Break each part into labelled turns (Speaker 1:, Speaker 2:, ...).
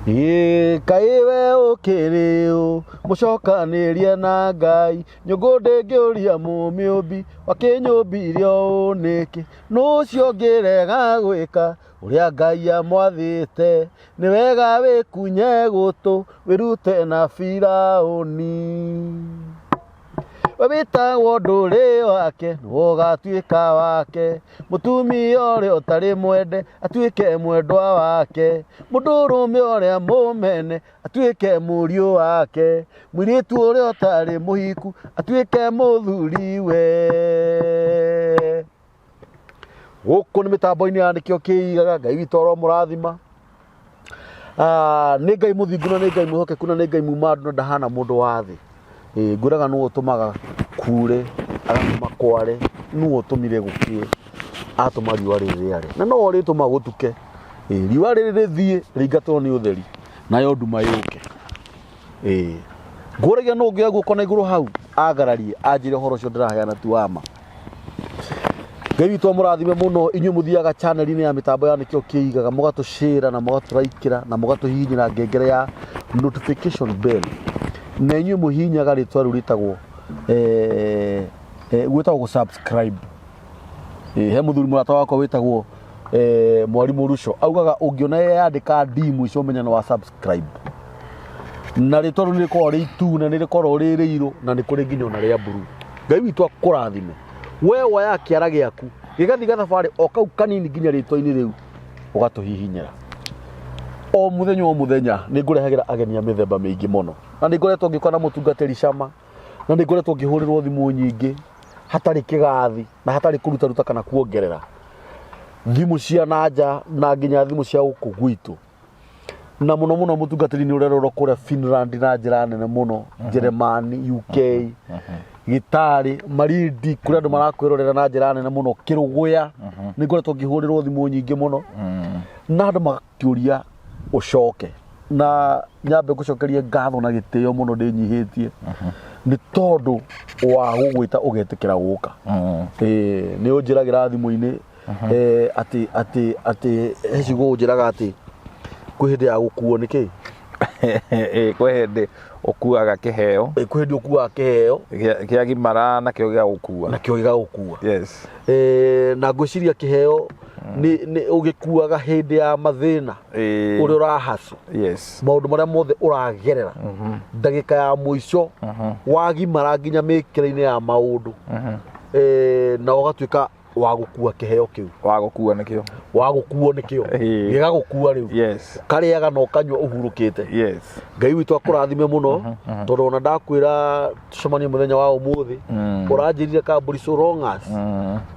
Speaker 1: Ĩ kaĩ we ũkĩrĩ ũ mũcokanĩrie na Ngai, nyũngũ ndĩngĩũria mũmĩũmbi wakĩnyũmbire ũũ nĩkĩ, nũ ũcio ũngĩrega gwĩka ũrĩa Ngai amwathĩte, nĩ wega wĩkunye gũtũ wĩrute na Firaũni. We wĩtagwo ndũrĩ wake nĩwe ũgatuĩka wake, mũtumia ũrĩa ũtarĩ mwende atuĩke mwendwa wake, mũndũrũme ũrĩa mũmene atuĩke mũriũ wake, mũirĩtu ũrĩa ũtarĩ mũhiku atuĩke mũthuriwe. Gũkũ nĩ mĩtambo-inĩ ya nĩkĩo kĩigaga, Ngai witũ aromũrathima. Nĩ Ngai mũthingu na nĩ Ngai mwĩhokeku na nĩ Ngai muma andũ na ndahana mũndũ wa thĩ. Ngwĩraga nũũ ũtũmaga kure, agatũma kware, nũũ ũtũmire gũkĩe, atũma riũa rĩrĩ rĩare na nowe ũrĩtũmaga gũtuke. Riũa rĩrĩ rĩthiĩ rĩingatwo nĩ ũtheri nayo nduma yũke. Ngũragia nũũ ũngĩoya guoko na igũrũ hau angararie anjĩre ũhoro ũcio ndĩraheana ti wa ma. Ngai witũ amũrathime mũno inyuĩ mũthiaga channel-inĩ ya mĩtambo ya nĩkĩo kĩigaga mũgatũshare na mũgatũraikĩra na mũgatũhihinyĩra ngengere ya notification bell, na inyuĩ mũhihinyaga rĩtwa rĩu rĩtagwo gwĩtagwo gũ subscribe. He mũthuri mũrata wakwa wĩtagwo mwarimũ Ruco augaga ũngĩona yandĩka D mũico menya nĩ wa subscribe, na rĩtwa rĩu nĩ rĩkoragwo rĩ itune, nĩ rĩkoragwo rĩ rĩirũ na nĩ kũrĩ nginya ona rĩa blue. Ngai witũ akũrathime we woyaga kĩara gĩaku gĩgathiĩ gathabarĩ o kau kanini nginya rĩtwa-inĩ rĩu ũgatũhihinyĩra. O mũthenya o mũthenya nĩ ngũrehagĩra ageni a mĩthemba mĩingĩ mũno, na nĩ ngoretwo ngĩũka na mũtungatĩri Cama, na nĩ ngoretwo ngĩhũrĩrwo thimũ nyingĩ hatarĩ kĩgathi na hatarĩ kũrutaruta kana kuongerera, thimũ cia na nja na nginya thimũ cia gũkũ gwitũ, na mũno mũno mũtungatĩri nĩ ũrerorwo kũrĩa Finland na njĩra nene mũno, Jeremani, UK, Gĩtarĩ, Malindi, kũrĩa andũ marakwĩrorera na njĩra nene mũno, Kĩrũgũya, nĩ ngoretwo ngĩhũrĩrwo thimũ nyingĩ mũno na andũ magakĩũria ũcoke, na nyambe ngũcokerie ngatho na gĩtĩo mũno ndĩnyihĩtie nĩ tondũ wa gũgwĩta ũgetĩkĩra gũka. Nĩ ũnjĩragĩra thimũ-inĩ atĩ atĩ atĩ he ciugo ũnjĩraga atĩ kwĩ hĩndĩ ya gũkuo nĩ kĩ?
Speaker 2: Kwĩ hĩndĩ ũkuaga kĩheo.
Speaker 1: Kwĩ hĩndĩ ũkuaga kĩheo.
Speaker 2: Kĩagimara nakĩo gĩgagũkua.
Speaker 1: Nakĩo gĩgagũkua.
Speaker 2: Yes.
Speaker 1: Na ngwĩciria kĩheo nĩ ũgĩkuaga hĩndĩ ya mathĩna, ũrĩa ũrahacu.
Speaker 2: Yes.
Speaker 1: Maũndũ marĩa mothe ũragerera. Ndagĩka ya mũico wagimara nginya mĩkĩre-inĩ ya maũndũ. Na ũgatuĩka wa gũkua kĩheo kĩu.
Speaker 2: Wa gũkua nĩkĩo.
Speaker 1: Wa gũkuo nĩkĩo. Gĩgagũkua rĩu.
Speaker 2: Yes.
Speaker 1: Ũkarĩaga na ũkanyua ũhurũkĩte.
Speaker 2: Yes.
Speaker 1: Ngai witũ akũrathime mũno, tondũ ona ndakwĩra tũcemanie mũthenya wa ũmũthĩ, ũranjĩrire kambũri so long as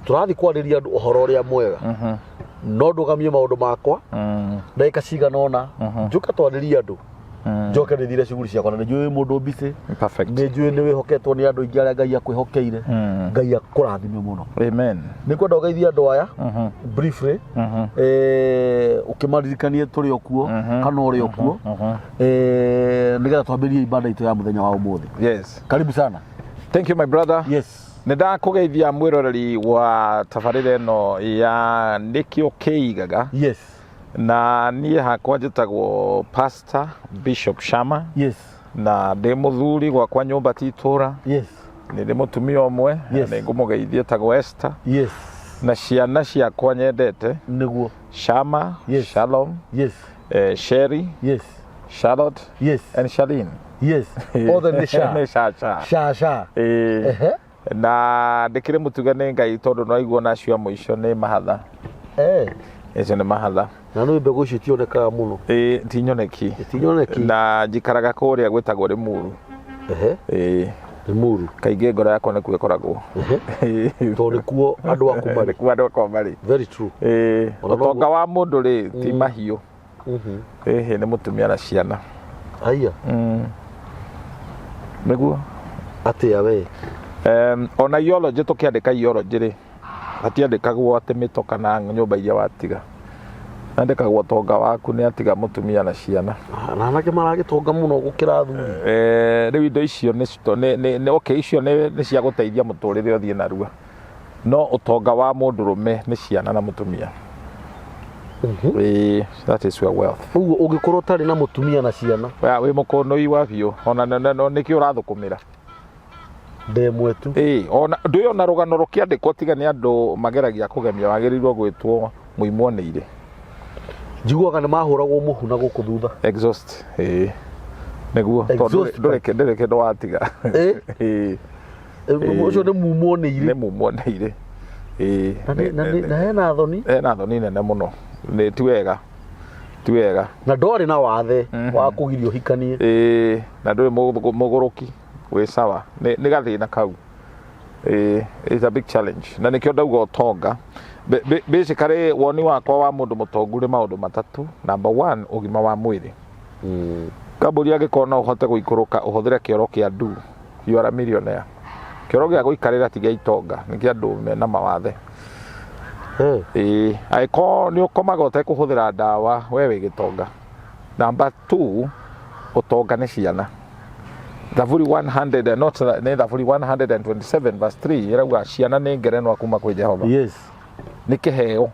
Speaker 1: tũrathiĩ kwarĩria andũ ũhoro ũrĩa mwega, no ndũgamie maũndũ makwa ndagĩka cigana ũna, njũke twarĩrie andũ, njoke nĩthire cuguri ciakwa, na nĩ njũĩ mũndũ mbicĩ.
Speaker 2: Perfect.
Speaker 1: Nĩ njũĩ nĩ wĩhoketwo nĩ andũ aingĩ arĩa Ngai akwĩhokeire. Ngai akũrathime mũno.
Speaker 2: Amen.
Speaker 1: Nĩ kwenda ũgeithie andũ aya briefly, ũkĩmaririkanie tũrĩ o kuo kana ũrĩ o kuo, nĩgetha twambĩrĩrie ibada itũ ya mũthenya wa ũmũthĩ.
Speaker 2: Yes.
Speaker 1: Karibu sana.
Speaker 2: Thank you my brother.
Speaker 1: Yes.
Speaker 2: Nĩ ndakũgeithia mwĩroreri wa tabarĩra ĩno ya nĩkĩo kĩigaga.
Speaker 1: Yes.
Speaker 2: Na niĩ hakwa njĩtagwo Pastor Bishop Shama.
Speaker 1: Yes.
Speaker 2: Na ndĩ mũthuri gwakwa nyũmba ti itũra.
Speaker 1: Yes.
Speaker 2: Nĩ ndĩ mũtumia ũmwe.
Speaker 1: Yes.
Speaker 2: Nĩ ngũmũgeithia etagwo Esther.
Speaker 1: Yes.
Speaker 2: Na ciana ciakwa nyendete.
Speaker 1: Nĩguo.
Speaker 2: Shama.
Speaker 1: Yes.
Speaker 2: Shalom.
Speaker 1: Yes.
Speaker 2: Sherry.
Speaker 1: Yes.
Speaker 2: Charlotte.
Speaker 1: Yes.
Speaker 2: And Charlene.
Speaker 1: Yes. Othe nĩ Sha.
Speaker 2: Nĩ Sha Sha.
Speaker 1: Sha Sha. Ehe.
Speaker 2: Na ndĩkĩrĩ mũtuge nĩ Ngai tondũ no aiguo na acio a mũico nĩ mahatha. Icio nĩ mahatha.
Speaker 1: Na nĩ mbegũ icio itionekaga mũno.
Speaker 2: Ti nyoneki.
Speaker 1: Ti nyoneki.
Speaker 2: Na njikaraga kũrĩa gwĩtagwo Limuru.
Speaker 1: Limuru.
Speaker 2: Kaingĩ ngoro yakwa nĩkuo ĩkoragwo.
Speaker 1: Tondũ nĩkuo andũ aku marĩ.
Speaker 2: Nĩkuo andũ akwa marĩ.
Speaker 1: Very true. Ona
Speaker 2: Ũtonga
Speaker 1: noguo.
Speaker 2: wa mũndũ rĩ ti mahiũ. Ĩhĩ nĩ mũtumia na ciana.
Speaker 1: Aya.
Speaker 2: Nĩguo.
Speaker 1: Atĩa we?
Speaker 2: Ona eulogy tũkĩandĩka eulogy rĩ, hatiandĩkagwo atĩ mĩto kana nyũmba iria watiga. Andĩkagwo ũtonga waku nĩ atiga mũtumia na ciana.
Speaker 1: Na anake maragĩtonga mũno gũkĩra athuri.
Speaker 2: Rĩu indo icio nĩ cito-, nĩ, nĩ, nĩ, okay, icio nĩ, nĩ cia gũteithia mũtũrĩre ũthiĩ narua. No ũtonga wa mũndũrũme nĩ ciana na mũtumia. Ĩĩ, that is your wealth.
Speaker 1: Ũguo ũngĩkorwo ũtarĩ na mũtumia na ciana.
Speaker 2: Wĩ mũkũnũi wa biũ ona nĩkĩ ũrathũkũmĩra?
Speaker 1: Ndemwe tu.
Speaker 2: Ĩĩ, ona ndũĩ ona rũgano rũkĩandĩkwo tiga nĩ andũ mageragia kũgemia wagĩrĩirwo gwĩtwo mũimwo nĩ irĩ.
Speaker 1: Njiguaga nĩ mahũragwo mũhu na gũkũ thutha.
Speaker 2: Exhaust. Ĩĩ, nĩguo tondũ
Speaker 1: Exhaust.
Speaker 2: ndũrĩ kĩndũ watiga.
Speaker 1: Ĩĩ.
Speaker 2: Ĩĩ.
Speaker 1: Ũcio nĩ mumwo nĩ
Speaker 2: nĩ
Speaker 1: irĩ.
Speaker 2: mumwo nĩ irĩ. Ĩĩ.
Speaker 1: Na hena thoni.
Speaker 2: Hena thoni nene mũno. Nĩ ti wega, ti wega.
Speaker 1: Na ndwarĩ na wathe wa kũgirio ũhikanie.
Speaker 2: Ĩĩ, na ndũrĩ mũgũrũki, wĩ sawa. Nĩ gathĩna kau. Ĩĩ, it's a big challenge. Na nĩkĩo ndauga ũtonga. Basically woni wakwa wa mũndũ mũtongu nĩ maũndũ matatũ. Number one, ũgima wa mwĩrĩ. Kambũri angĩkorwo no ũhote gũikũrũka ũhũthĩre kĩoro kĩa ndu, you are a millionaire. Kĩoro gĩa gũikarĩra ti gĩa itonga, nĩ kĩa andũ mena mawathe. Ĩĩ, angĩkorwo nĩ ũkomaga ũtekũhũthĩra ndawa, we wĩ gĩtonga. Number two, ũtonga nĩ ciana. Thaburi 100 not nĩ Thaburi 127 verse 3 ĩrauga ciana nĩ ngerenwa kuma kwĩ Jehova. Nĩ kĩheo.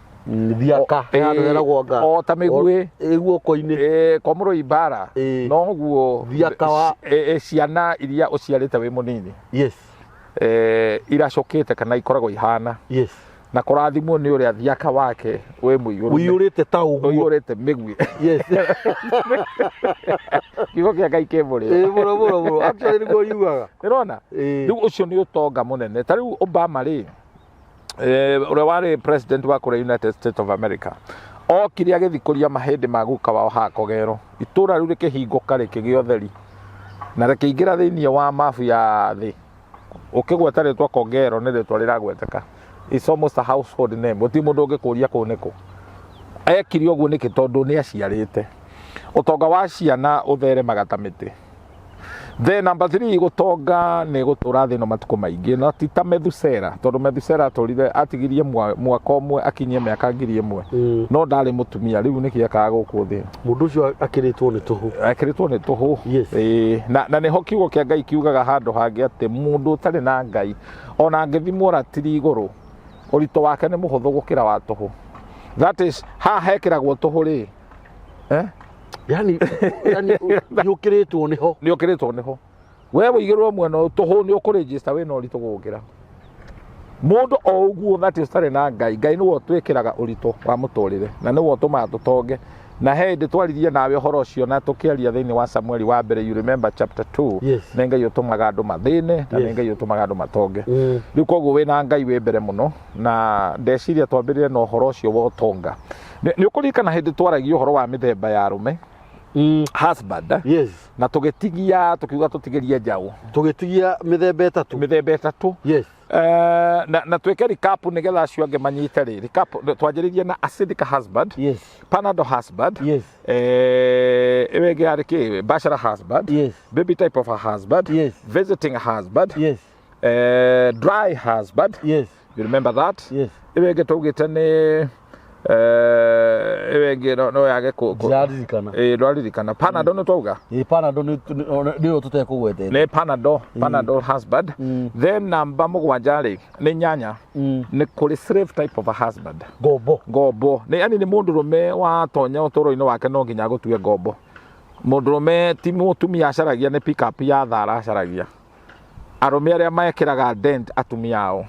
Speaker 1: Thiaka. Handũ heragwo anga.
Speaker 2: O ta mĩguĩ.
Speaker 1: Ĩ guoko-inĩ.
Speaker 2: Ĩ, kwa mũrũi mbara. Noguo
Speaker 1: Thiaka wa
Speaker 2: ciana iria ũciarĩte wĩ mũnini. Iracũkĩte kana ikoragwo ihana. Na kũrathimwo nĩ ũrĩa thiaka wake wĩ mũiyũru.
Speaker 1: Ũiyũrĩte ta ũguo.
Speaker 2: Ũiyũrĩte mĩguĩ. Kiugo kĩa Ngai kĩ mũrĩo.
Speaker 1: Ĩ, mũno, mũno, mũno. Actually nĩguo yugaga.
Speaker 2: Ũrona? Rĩu ũcio nĩ ũtonga mũnene. Ta rĩu Obama rĩ, ũrĩa warĩ president wa kũrĩa United States of America, okire agĩthikũria mahĩndĩ ma guka wao haha Kogero. Itũra rĩu rĩkĩhingũka rĩkĩgĩa ũtheri na rĩkĩingĩra thĩinĩ wa mabu ya thĩ. Ũkĩgweta rĩtwa Kogero nĩ rĩtwa rĩragweteka. It's almost a household name. Gũtirĩ mũndũ ũngĩkũria kũu nĩkũ. Ekire ũguo nĩkĩ? Tondũ nĩ aciarĩte. Ũtonga wa ciana ũtheremaga ta mĩtĩ. Then number 3, gũtonga nĩ gũtũra thĩ ĩno matukũ maingĩ, na ti ta Methusela, tondũ Methusela atũrire, atigirie mwaka ũmwe akinyie mĩaka 1000. No ndarĩ mũtumia, rĩu nĩkĩ ekaga gũkũ thĩ?
Speaker 1: Mũndũ ũcio akĩrĩtwo nĩ tũhũ.
Speaker 2: Akĩrĩtwo nĩ tũhũ. Ĩĩ, na nĩho kiugo kĩa Ngai kiugaga handũ hangĩ atĩ mũndũ ũtarĩ na Ngai, ona angĩthimwo ratiri igũrũ, ũritũ wake nĩ mũhũthũ gũkĩra wa tũhũ. That is, haha hekĩragwo tũhũ rĩ.
Speaker 1: Yani, yani, nĩũkĩrĩtwo nĩho.
Speaker 2: Nĩũkĩrĩtwo nĩho. We wĩigĩrwo mwena ũyũ, tũhũ nĩ ũkũregister wĩna ũritũ gũgũkĩra. Mũndũ o ũguo that is ũtarĩ na Ngai, Ngai nĩwe ũtwĩkĩraga ũritũ wa mũtũrĩre na nĩwe ũtũmaga tũtonge. Na he hĩndĩ twaririe nawe ũhoro ũcio na tũkĩaria thĩinĩ wa Samueli wa mbere, you remember chapter 2. Nĩ Ngai ũtũmaga andũ mathĩne na nĩ Ngai ũtũmaga andũ matonge. Rĩu koguo wĩna Ngai wĩ mbere mũno, na ndeciria twambĩrĩre na ũhoro ũcio wa ũtonga. Nĩ ũkũririkana hĩndĩ twaragia ũhoro wa mĩthemba ya arũme? Husband. Na tũgĩtigia, tũkiuga tũtigĩrie njaũ.
Speaker 1: Tũgĩtigia mĩthemba ĩtatũ.
Speaker 2: Mĩthemba ĩtatũ. Na twĩke recap nĩgetha acio angĩ manyite rĩ. Recap, twanjĩrĩirie na acidic husband. Panadol husband. Ĩyo ĩngĩ yarĩ kĩ? Bachelor husband. Baby type of a husband. Visiting husband. Dry husband. You remember that? Ĩyo ĩngĩ twaugĩte nĩ, ĩyo ĩngĩ no yage kũ-
Speaker 1: Ndiraririkana.
Speaker 2: Ĩĩ, ndwaririkana. Panadol nĩ twauga?
Speaker 1: Ĩĩ, Panadol nĩyo tũtekũgwetete.
Speaker 2: Nĩ Panadol, Panadol husband. Then namba 7 rĩ, nĩ 8. Nĩ kũrĩ slave type of a husband.
Speaker 1: Ngombo.
Speaker 2: Ngombo. Nĩ yani nĩ mũndũrũme watonya ũtũũro-inĩ wake no nginya agũtue ngombo. Mũndũrũme ti mũtumia acaragia, nĩ pick up ya thara acaragia. Arũme arĩa mekĩraga dent atumia ao.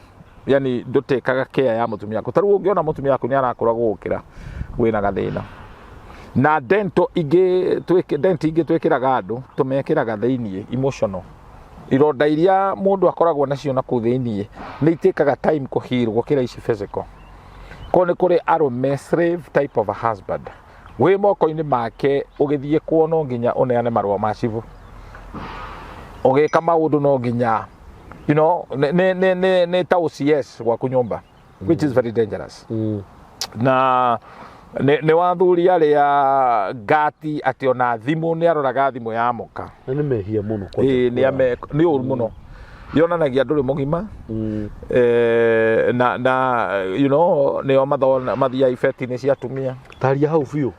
Speaker 2: Yani ndũtĩkaga care ya mũtumia waku. Ta rĩu ũngĩona mũtumia waku nĩ arakũra gũgũkĩra, wĩna gathĩna. Na dento ingĩ twĩkĩ, dent ingĩ twĩkĩraga andũ, tũmekĩraga thĩiniĩ emotional. Ironda iria mũndũ akoragwo nacio na kũu thĩiniĩ nĩ itĩkaga time kũ heal gũkĩra ici physical. Koguo nĩ kũrĩ arũme slave type of a husband. Wĩ moko-inĩ make ũgĩthiĩ kuo no nginya ũneane marũa ma cibũ. Ũgĩka maũndũ no nginya, you know, nĩ ta OCS gwaku nyũmba, which is very dangerous. Na nĩ wathuri arĩa ngati atĩ ona thimũ nĩ aroraga thimũ ya mũka.
Speaker 1: Na nĩ mehia mũno kwanja.
Speaker 2: Ĩĩ, nĩ ũru mũno. Yonanagia ndũrĩ mũgima. Na, you know, nĩo mathiaga ibeti-inĩ cia atumia.
Speaker 1: Taria hau biũ.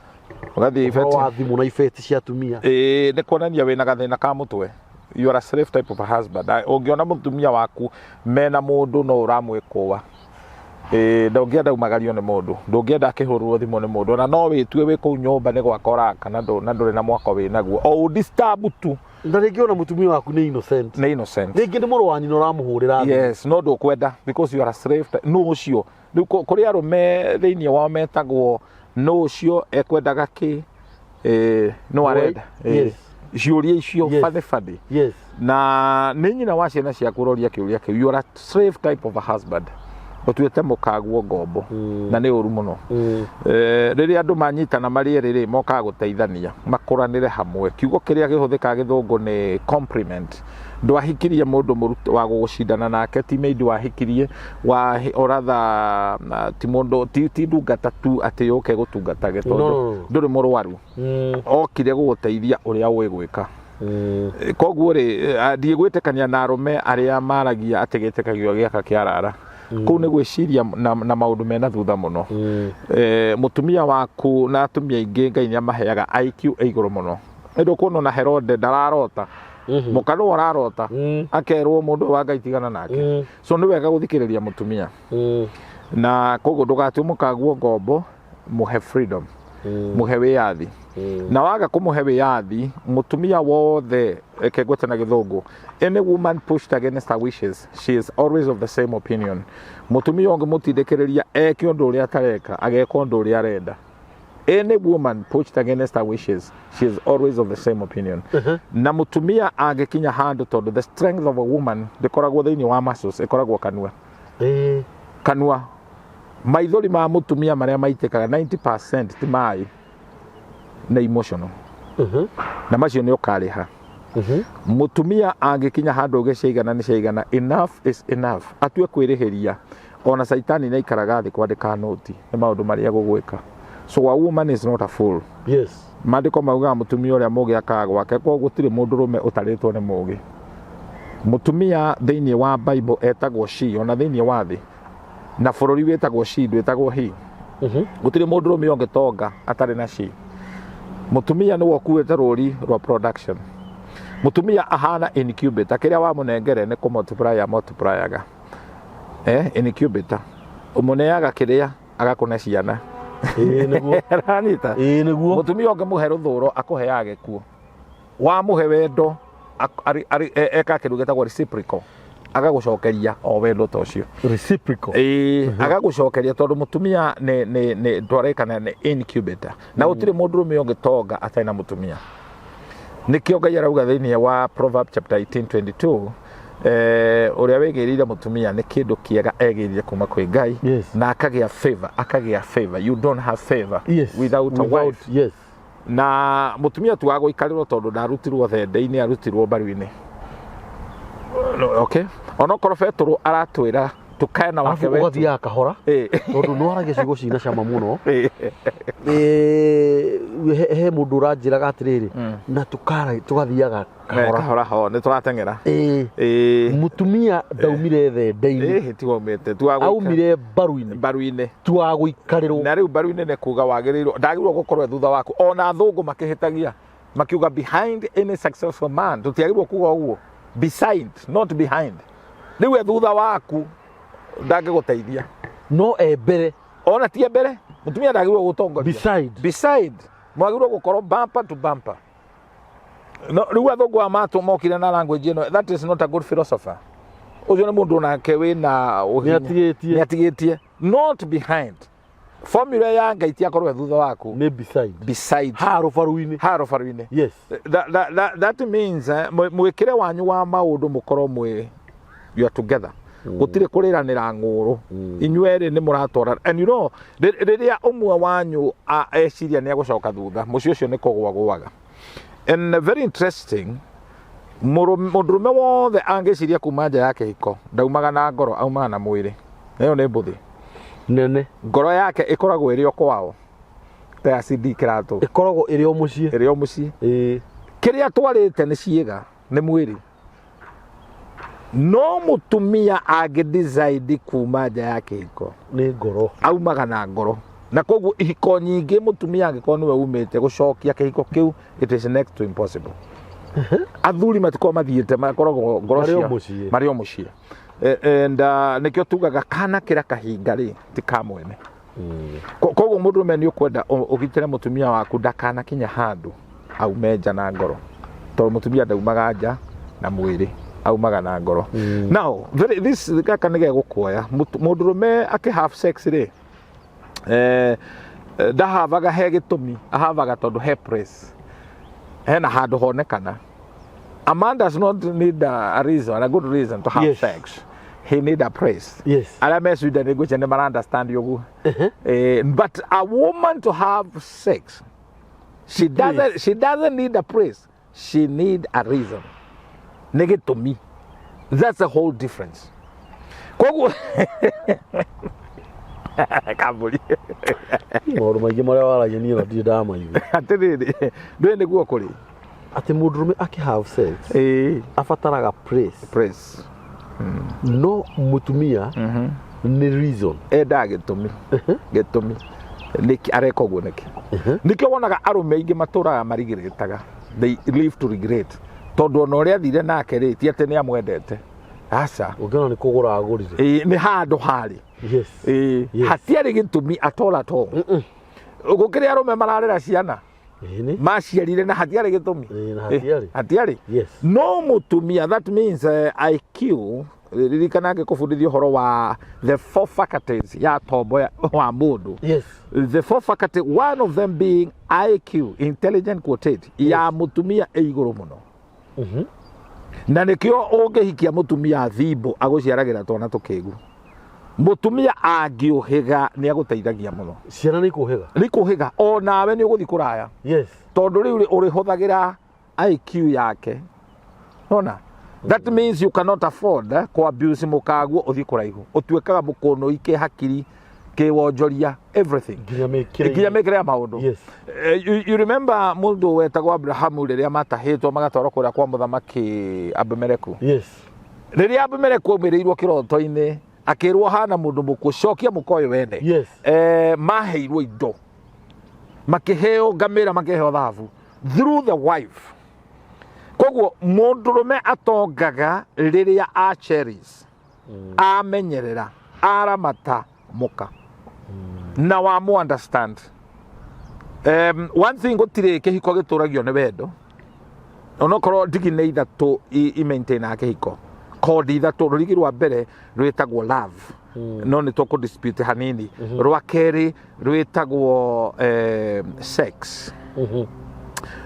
Speaker 2: Ũgathiĩ
Speaker 1: Ũhoro
Speaker 2: ibeti.
Speaker 1: wa thimũ na ibeti cia atumia.
Speaker 2: Ĩĩ, nĩ kuonania wĩna gathĩna ka mũtwe. You are a slave type of a husband. Na ũngĩona mũtumia waku mena mũndũ no ũramwĩkũa. Ndũngĩenda umagario nĩ mũndũ, ndũngĩenda akĩhũrwo thimũ nĩ mũndũ, ona no wĩtue wĩ kũu nyũmba nĩ gwaka ũraka na ndũrĩ na mwako wĩ naguo, o ũdisturb tu.
Speaker 1: Na rĩngĩ ona mũtumia waku nĩ innocent.
Speaker 2: Nĩ innocent.
Speaker 1: Rĩngĩ nĩ mũrũ wa nyina ũramũhũrĩra thimũ.
Speaker 2: Yes, no ndũkwenda because you are a slave. Nũ ũcio rĩu kũrĩ arũme thĩinĩ wao metagwo nũ ũcio ekwendaga kĩ, nũ arenda. Ciũria icio bathĩ bathĩ. Na nĩ nyina wa ciana ciaku ũroria kĩũria kĩu. You are a slave type of a husband, ũtuĩte mũkaguo ngombo. Na nĩ ũru mũno. Rĩrĩa andũ manyitana marĩ erĩ rĩ, mokaga gũteithania makũranĩre hamwe. Kiugo kĩrĩa kĩhũthĩkaga gĩthũngũ nĩ compliment. Ndwahikirie mũndũ wa gũgũcindana nake, ti maid wahikirie, wa oratha, ti mũndũ, ti ndungata tu atĩ yũke gũtungatage, tondũ
Speaker 1: No, no, no.
Speaker 2: ndũrĩ mũrwaru. Okire gũgũteithia ũrĩa ũĩ gwĩka. Koguo rĩ, ndigwĩtĩkania na arũme arĩa maragia atĩ gĩtĩkagio gĩaka kĩarara. Kũu nĩ gwĩciria na maũndũ mena thutha mũno. Mũtumia waku na atumia aingĩ Ngai nĩamaheaga IQ ĩ igũrũ mũno. Nĩ ndũkuona ona Herode ndararota. Mũka nĩwe ũrarota. Akerwo mũndũ wa Ngai tigana nake. So nĩ wega gũthikĩrĩria mũtumia. Na koguo ndũgatue mũkaguo ngombo, mũhe freedom. Mũhe wĩyathi. Na waga kũmũhe wĩyathi, mũtumia wothe, reke ngwete na gĩthũngũ, any woman pushed against her wishes, she is always of the same opinion. Mũtumia ũngĩmũtindĩkĩrĩria eke ũndũ ũrĩa atareka, ageka ũndũ ũrĩa arenda. Any woman pushed against her wishes, she is always of the same opinion. Na mũtumia angĩkinya handũ, tondũ the strength of a woman ndĩkoragwo thĩinĩ wa muscles, ĩkoragwo kanua. Kanua. Maithori ma mũtumia marĩa maitĩkaga 90% ti maĩ, nĩ emotional. Na macio nĩ ũkarĩha. Mũtumia angĩkinya handũ uge ciaigana nĩ ciaigana, enough is enough, atue kwĩrĩhĩria. Ona caitani nĩ aikaraga thĩ kwandĩka noti nĩ maũndũ marĩa gũgwĩka. So a woman is not a fool. Maandĩko maugaga mũtumia ũrĩa mũgĩ akaga gwake, koguo gũtirĩ mũndũrũme ũtarĩtwo nĩ mũgĩ. Mũtumia thĩinĩ wa Bible etagwo she, ona thĩinĩ wa thĩ na bũrũri wĩtagwo she, ndwĩtagwo he. Gũtirĩ mũndũrũme ũngĩtonga atarĩ na she. Mũtumia nĩwe ũkuĩte rũri rwa production. Mũtumia ahana incubator, kĩrĩa wamũnengere nĩ kũ multiply multiplyaga. Incubator ũmũneaga kĩrĩa agakũne ciana.
Speaker 1: Ĩĩ nĩguo.
Speaker 2: Aranyita?
Speaker 1: Ĩĩ nĩguo.
Speaker 2: Mũtumia ũngĩmũhe rũthũro akũheaga gĩkuũ, wamũhe wendo eka kĩndũ gĩtagwo reciprocal, agagũcokeria o wendo ta ũcio.
Speaker 1: Reciprocal.
Speaker 2: Ĩĩ, agagũcokeria, tondũ mũtumia nĩ twarekana nĩ incubator, na gũtirĩ mũndũrũme ũngĩtonga atarĩ na mũtumia. Nĩkĩo Ngai arauga thĩinĩ wa Proverbs chapter 18:22, ũrĩa wĩgĩrĩire mũtumia nĩ kĩndũ kĩega egĩrire kuma kwĩ Ngai. Na akagĩa favor, akagĩa favor. You don't have favor without a wife. Na mũtumia tu wa gũikarĩrwo, tondũ ndarutirwo thende-inĩ, arutirwo mbaru-inĩ. Okay, onokorwo Betũrũ aratwĩra tukae na wake
Speaker 1: Arabu
Speaker 2: wetu.
Speaker 1: ũgathiaga kahora, tondũ nĩ waragia ciugo cina cama mũno. He mũndũ ũranjĩraga atĩrĩrĩ, na tũgathiaga kahora.
Speaker 2: Kahora ho nĩ tũrateng'era.
Speaker 1: Mũtumia ndaumire thende-inĩ.
Speaker 2: Tiwe umĩte, ti wa gũikara.
Speaker 1: Aumire mbaru-inĩ.
Speaker 2: Mbaru-inĩ.
Speaker 1: Ti wa gũikarĩrwo.
Speaker 2: Na rĩu mbaru-inĩ nĩ kuga wagĩrĩirwo, ndagĩrĩirwo gũkorwo e thutha waku. Ona athũngũ makĩhĩtagia makiuga behind any successful man, tũtiagĩrĩirwo kuga ũguo, beside not behind. Rĩu e thutha waku ndangĩgũteithia.
Speaker 1: No e mbere.
Speaker 2: Ona ti e mbere, mũtumia ndagĩrĩirwo gũtongoria.
Speaker 1: Beside.
Speaker 2: Beside. Mwagĩrĩirwo gũkorwo bumper to bumper. No rĩu athũngũ aya mokire na language ĩno, that is not a good philosopher. Ũcio nĩ mũndũ onake wĩna ũhinya.
Speaker 1: Nĩatigĩtie.
Speaker 2: Nĩatigĩtie. Not behind. Formula ya Ngai ti akorwo e thutha waku.
Speaker 1: Nĩ beside.
Speaker 2: Beside.
Speaker 1: Ha rũbaru-inĩ.
Speaker 2: Ha rũbaru-inĩ. That means, mwĩkĩre wanyu wa maũndũ mũkorwo mwĩ you are together. Gũtirĩ kũrĩranĩra ng'ũrũ. Inyuĩ erĩ nĩ mũratwarana. And you know, rĩrĩa ũmwe wanyu eciria nĩ egũcoka thutha, mũciĩ ũcio nĩ kũgũa gũaga. And very interesting, mũndũrũme wothe angĩciria kuma nja ya kĩhiko, ndaumaga na ngoro, aumaga na mwĩrĩ. Na ĩyo nĩ mbũthĩ.
Speaker 1: Nene.
Speaker 2: Ngoro yake ĩkoragwo ĩrĩ o kwao. Ta ya CD kĩratũ.
Speaker 1: Ĩkoragwo ĩrĩ o mũciĩ.
Speaker 2: Ĩrĩ o mũciĩ. Kĩrĩa atwarĩte nĩ ciĩga, nĩ mwĩrĩ. No mũtumia angĩ decide kuma nja ya kĩhiko,
Speaker 1: nĩ ngoro.
Speaker 2: Aumaga na ngoro. Na koguo ihiko nyingĩ mũtumia angĩkorwo nĩwe umĩte gũcokia kĩhiko kĩu, it is next to impossible. Athuri matikoragwo mathiĩte, makoragwo ngoro
Speaker 1: Marĩ o
Speaker 2: ciao
Speaker 1: mũciĩ.
Speaker 2: Marĩ o mũciĩ. And nĩkĩo tugaga kana kĩra kahinga rĩ ti ka mwene. Koguo mũndũrũme nĩ ũkwenda ũgitĩre mũtumia waku ndakanakinye handũ aume nja na ngoro, tondũ mũtumia ndaumaga nja na mwĩrĩ, aumaga na ngoro. Now this gaka nĩ gegũkuoya. Mũndũrũme akĩ have sex rĩ, ndahavaga he gĩtũmi, ahavaga tondũ he place, hena handũ honekana. A man does not need a reason, a good reason to have sex. He need a place. Arĩa me Sweden nĩ ngwĩciria nĩ mara understand ũguo. But a woman to have sex, she doesn't need a place, she need a reason, nĩ gĩtũmi. That's the whole difference. Koguo kambũri.
Speaker 1: Maũndũ maingĩ marĩa waragia niĩ ona ndirĩ ndamaigua.
Speaker 2: Atĩrĩrĩ, ndũĩ nĩguo kũrĩ.
Speaker 1: Atĩ mũndũrũme akĩ have sex abataraga place.
Speaker 2: Place.
Speaker 1: No mũtumia nĩ reason.
Speaker 2: Endaga gĩtũmi. Gĩtũmi nĩkĩ areka ũguo? Nĩkĩ? Nĩkĩo wonaga arũme aingĩ matũraga marigirĩtaga, they live to regret, tondũ ona ũrĩa athire nake rĩ, ti atĩ nĩ amwendete, aca.
Speaker 1: Ũngĩona nĩ kũgũra agũrire.
Speaker 2: Ĩĩ, nĩ handũ harĩ. Ĩĩ, hatiarĩ gĩtũmi at all, at all. Gũkĩrĩ arũme mararera ciana
Speaker 1: Ĩĩ, nĩ
Speaker 2: maciarire na hatiarĩ gĩtũmi.
Speaker 1: Ĩĩ, na hatiarĩ.
Speaker 2: Hatiarĩ. No mũtumia, that means IQ, ririkana ngĩkũbundithia ũhoro wa the four faculties ya tombo wa mũndũ. The four faculty, one of them being IQ, intelligent quotient ya mũtumia ĩ igũrũ mũno. Na nĩkĩo ũngĩhikia mũtumia thimbo agũciaragĩra twana tũkĩgu. Mũtumia angĩũhĩga nĩ agũteithagia mũno.
Speaker 1: Ciana nĩ ikũhĩga.
Speaker 2: Nĩ kũhĩga, o nawe nĩ ũgũthiĩ kũraya. Tondũ rĩu rĩ, ũrĩhũthagĩra IQ yake. Nona that means you cannot afford ku abuse mũkaguo ũthiĩ kũraihu, ũtuĩkaga mũkũnũi kĩ hakiri, kĩ wonjoria, everything.
Speaker 1: Nginya mĩkĩre.
Speaker 2: Nginya mĩkĩre ya maũndũ. You remember mũndũ wetagwo Abrahamu rĩrĩa matahĩtwo magatwarwo kũrĩa kwa mũthamaki Abimeleku? Rĩrĩa Abimeleku aumĩrĩirwo kĩroto-inĩ akĩrwo hana mũndũ mũkuũ, cokia mũka ũyũ wene. Maheirwo indo, makĩheo ngamĩra, makĩheo thahabu through the wife. Koguo mũndũrũme atongaga rĩrĩa a cherish, amenyerera, aramata mũka na wamu understand. One thing, gũtirĩ kĩhiko gĩtũragio nĩ wendo, onokorwo ndigi nĩ ithatũ i-maintainaga kĩhiko, kondi ithatũ. Rũrigi rwa mbere rwĩtagwo love, no nĩ tũkũ dispute hanini. Rwa kerĩ rwĩtagwo sex.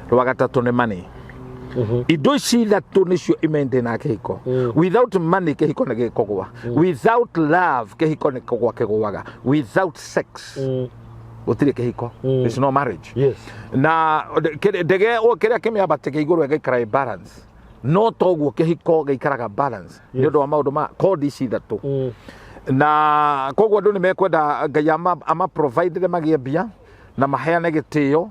Speaker 2: Rwa gatatũ nĩ money. Indo ici ithatũ nĩcio i-maintainaga kĩhiko. Without money kĩhiko nĩ gĩkũgwa. Without love kĩhiko nĩ kũgwa kĩgwaga. Without sex gũtirĩ kĩhiko. It's no marriage. Na ndege o kĩrĩa kĩmĩambatĩkia igũrũ ĩgaikara ĩ balance, no toguo kĩhiko gĩikaraga balance nĩ ũndũ wa maũndũ ma kodi ici ithatũ. Na koguo andũ nĩ mekwenda Ngai ama providere magĩe mbia na maheane gĩtĩo.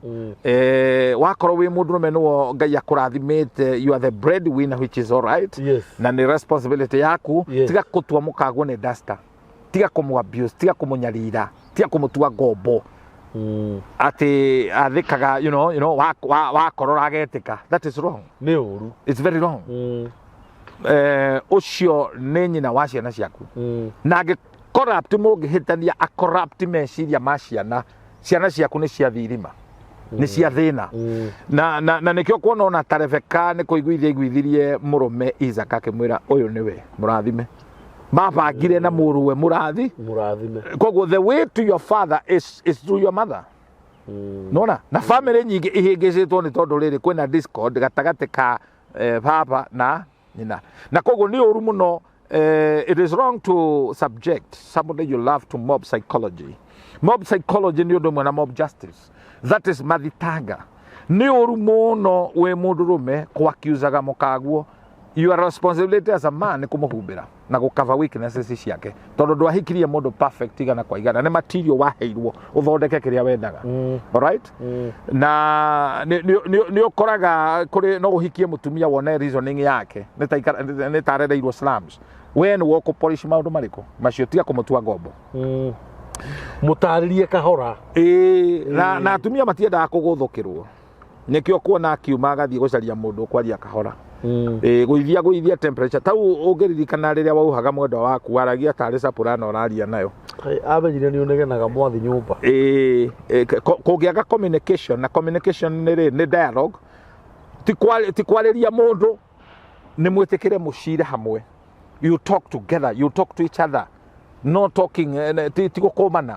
Speaker 2: Wakorwo wĩ mũndũrũme nĩwo Ngai akũrathimĩte, you are the breadwinner, which is all right. Na nĩ responsibility yaku. Tiga kũtua mũkaguo nĩ duster, tiga kũmũ abuse, tiga kũmũnyarira, tiga kũmũtua ngombo atĩ athĩkaga wakorora agetĩka. That is wrong.
Speaker 1: Nĩ ũru.
Speaker 2: It's very wrong. Ũcio nĩ nyina wa ciana ciaku. Na angĩ corrupt, mũngĩhĩtania a corrupt meciria ma ciana, ciana ciaku nĩ cia thirima, nĩ cia thĩna. Na nĩkĩo kuona ona ta Rebeka nĩ kũiguithia iguithirie mũrũme Isaka akĩmwĩra ũyũ nĩwe mũrathime mabangire na mũrũwe mũrathi.
Speaker 1: Mũrathime.
Speaker 2: Koguo the way to your father is through your mother. Nona na family nyingĩ ihĩngĩcĩtwo nĩ tondũ rĩrĩ kwĩna discord gatagatĩ ka baba na nyina, na koguo nĩ ũru mũno. It is wrong to subject somebody you love to mob psychology. Mob psychology nĩ ũndũ ũmwe na mob justice, that is mathitanga. Nĩ ũru mũno wĩ mũndũrũme kwakiucaga mũkaguo. Your responsibility as a man nĩ kũmũhumbĩra na gũcover weaknesses ciake, tondũ ndwahikirie mũndũ perfect igana kwa igana. Nĩ material waheirwo ũthondeke kĩrĩa wendaga. Alright? Na nĩ ũkoraga kũrĩ no ũhikie mũtumia wone reasoning yake nĩ ta arereirwo slums. We nĩ wokũ polish maũndũ marĩkũ macio? Tiga kũmũtua ngombo.
Speaker 1: Mũtarĩrie kahora.
Speaker 2: Ĩĩ, na atumia matiendaga kũgũthũkĩrwo. Nĩkĩo kuona akiuma agathiĩ gũcaria mũndũ ũkwaria kahora. Ĩ, gũithia gũithia temperature tau ũngĩririkana rĩrĩa wauhaga mwendwa waku waragia tarĩ sapurana ũraria nayo.
Speaker 1: Amenyire nĩ ũnegenaga mwathi nyũmba.
Speaker 2: Ĩ, ĩ, kũngĩaga communication, na communication nĩ rĩ nĩ dialogue, ti kwarĩria mũndũ, nĩ mwĩtĩkĩre mũcire hamwe, you talk together, you talk to each other, no talking ti gũkũmana.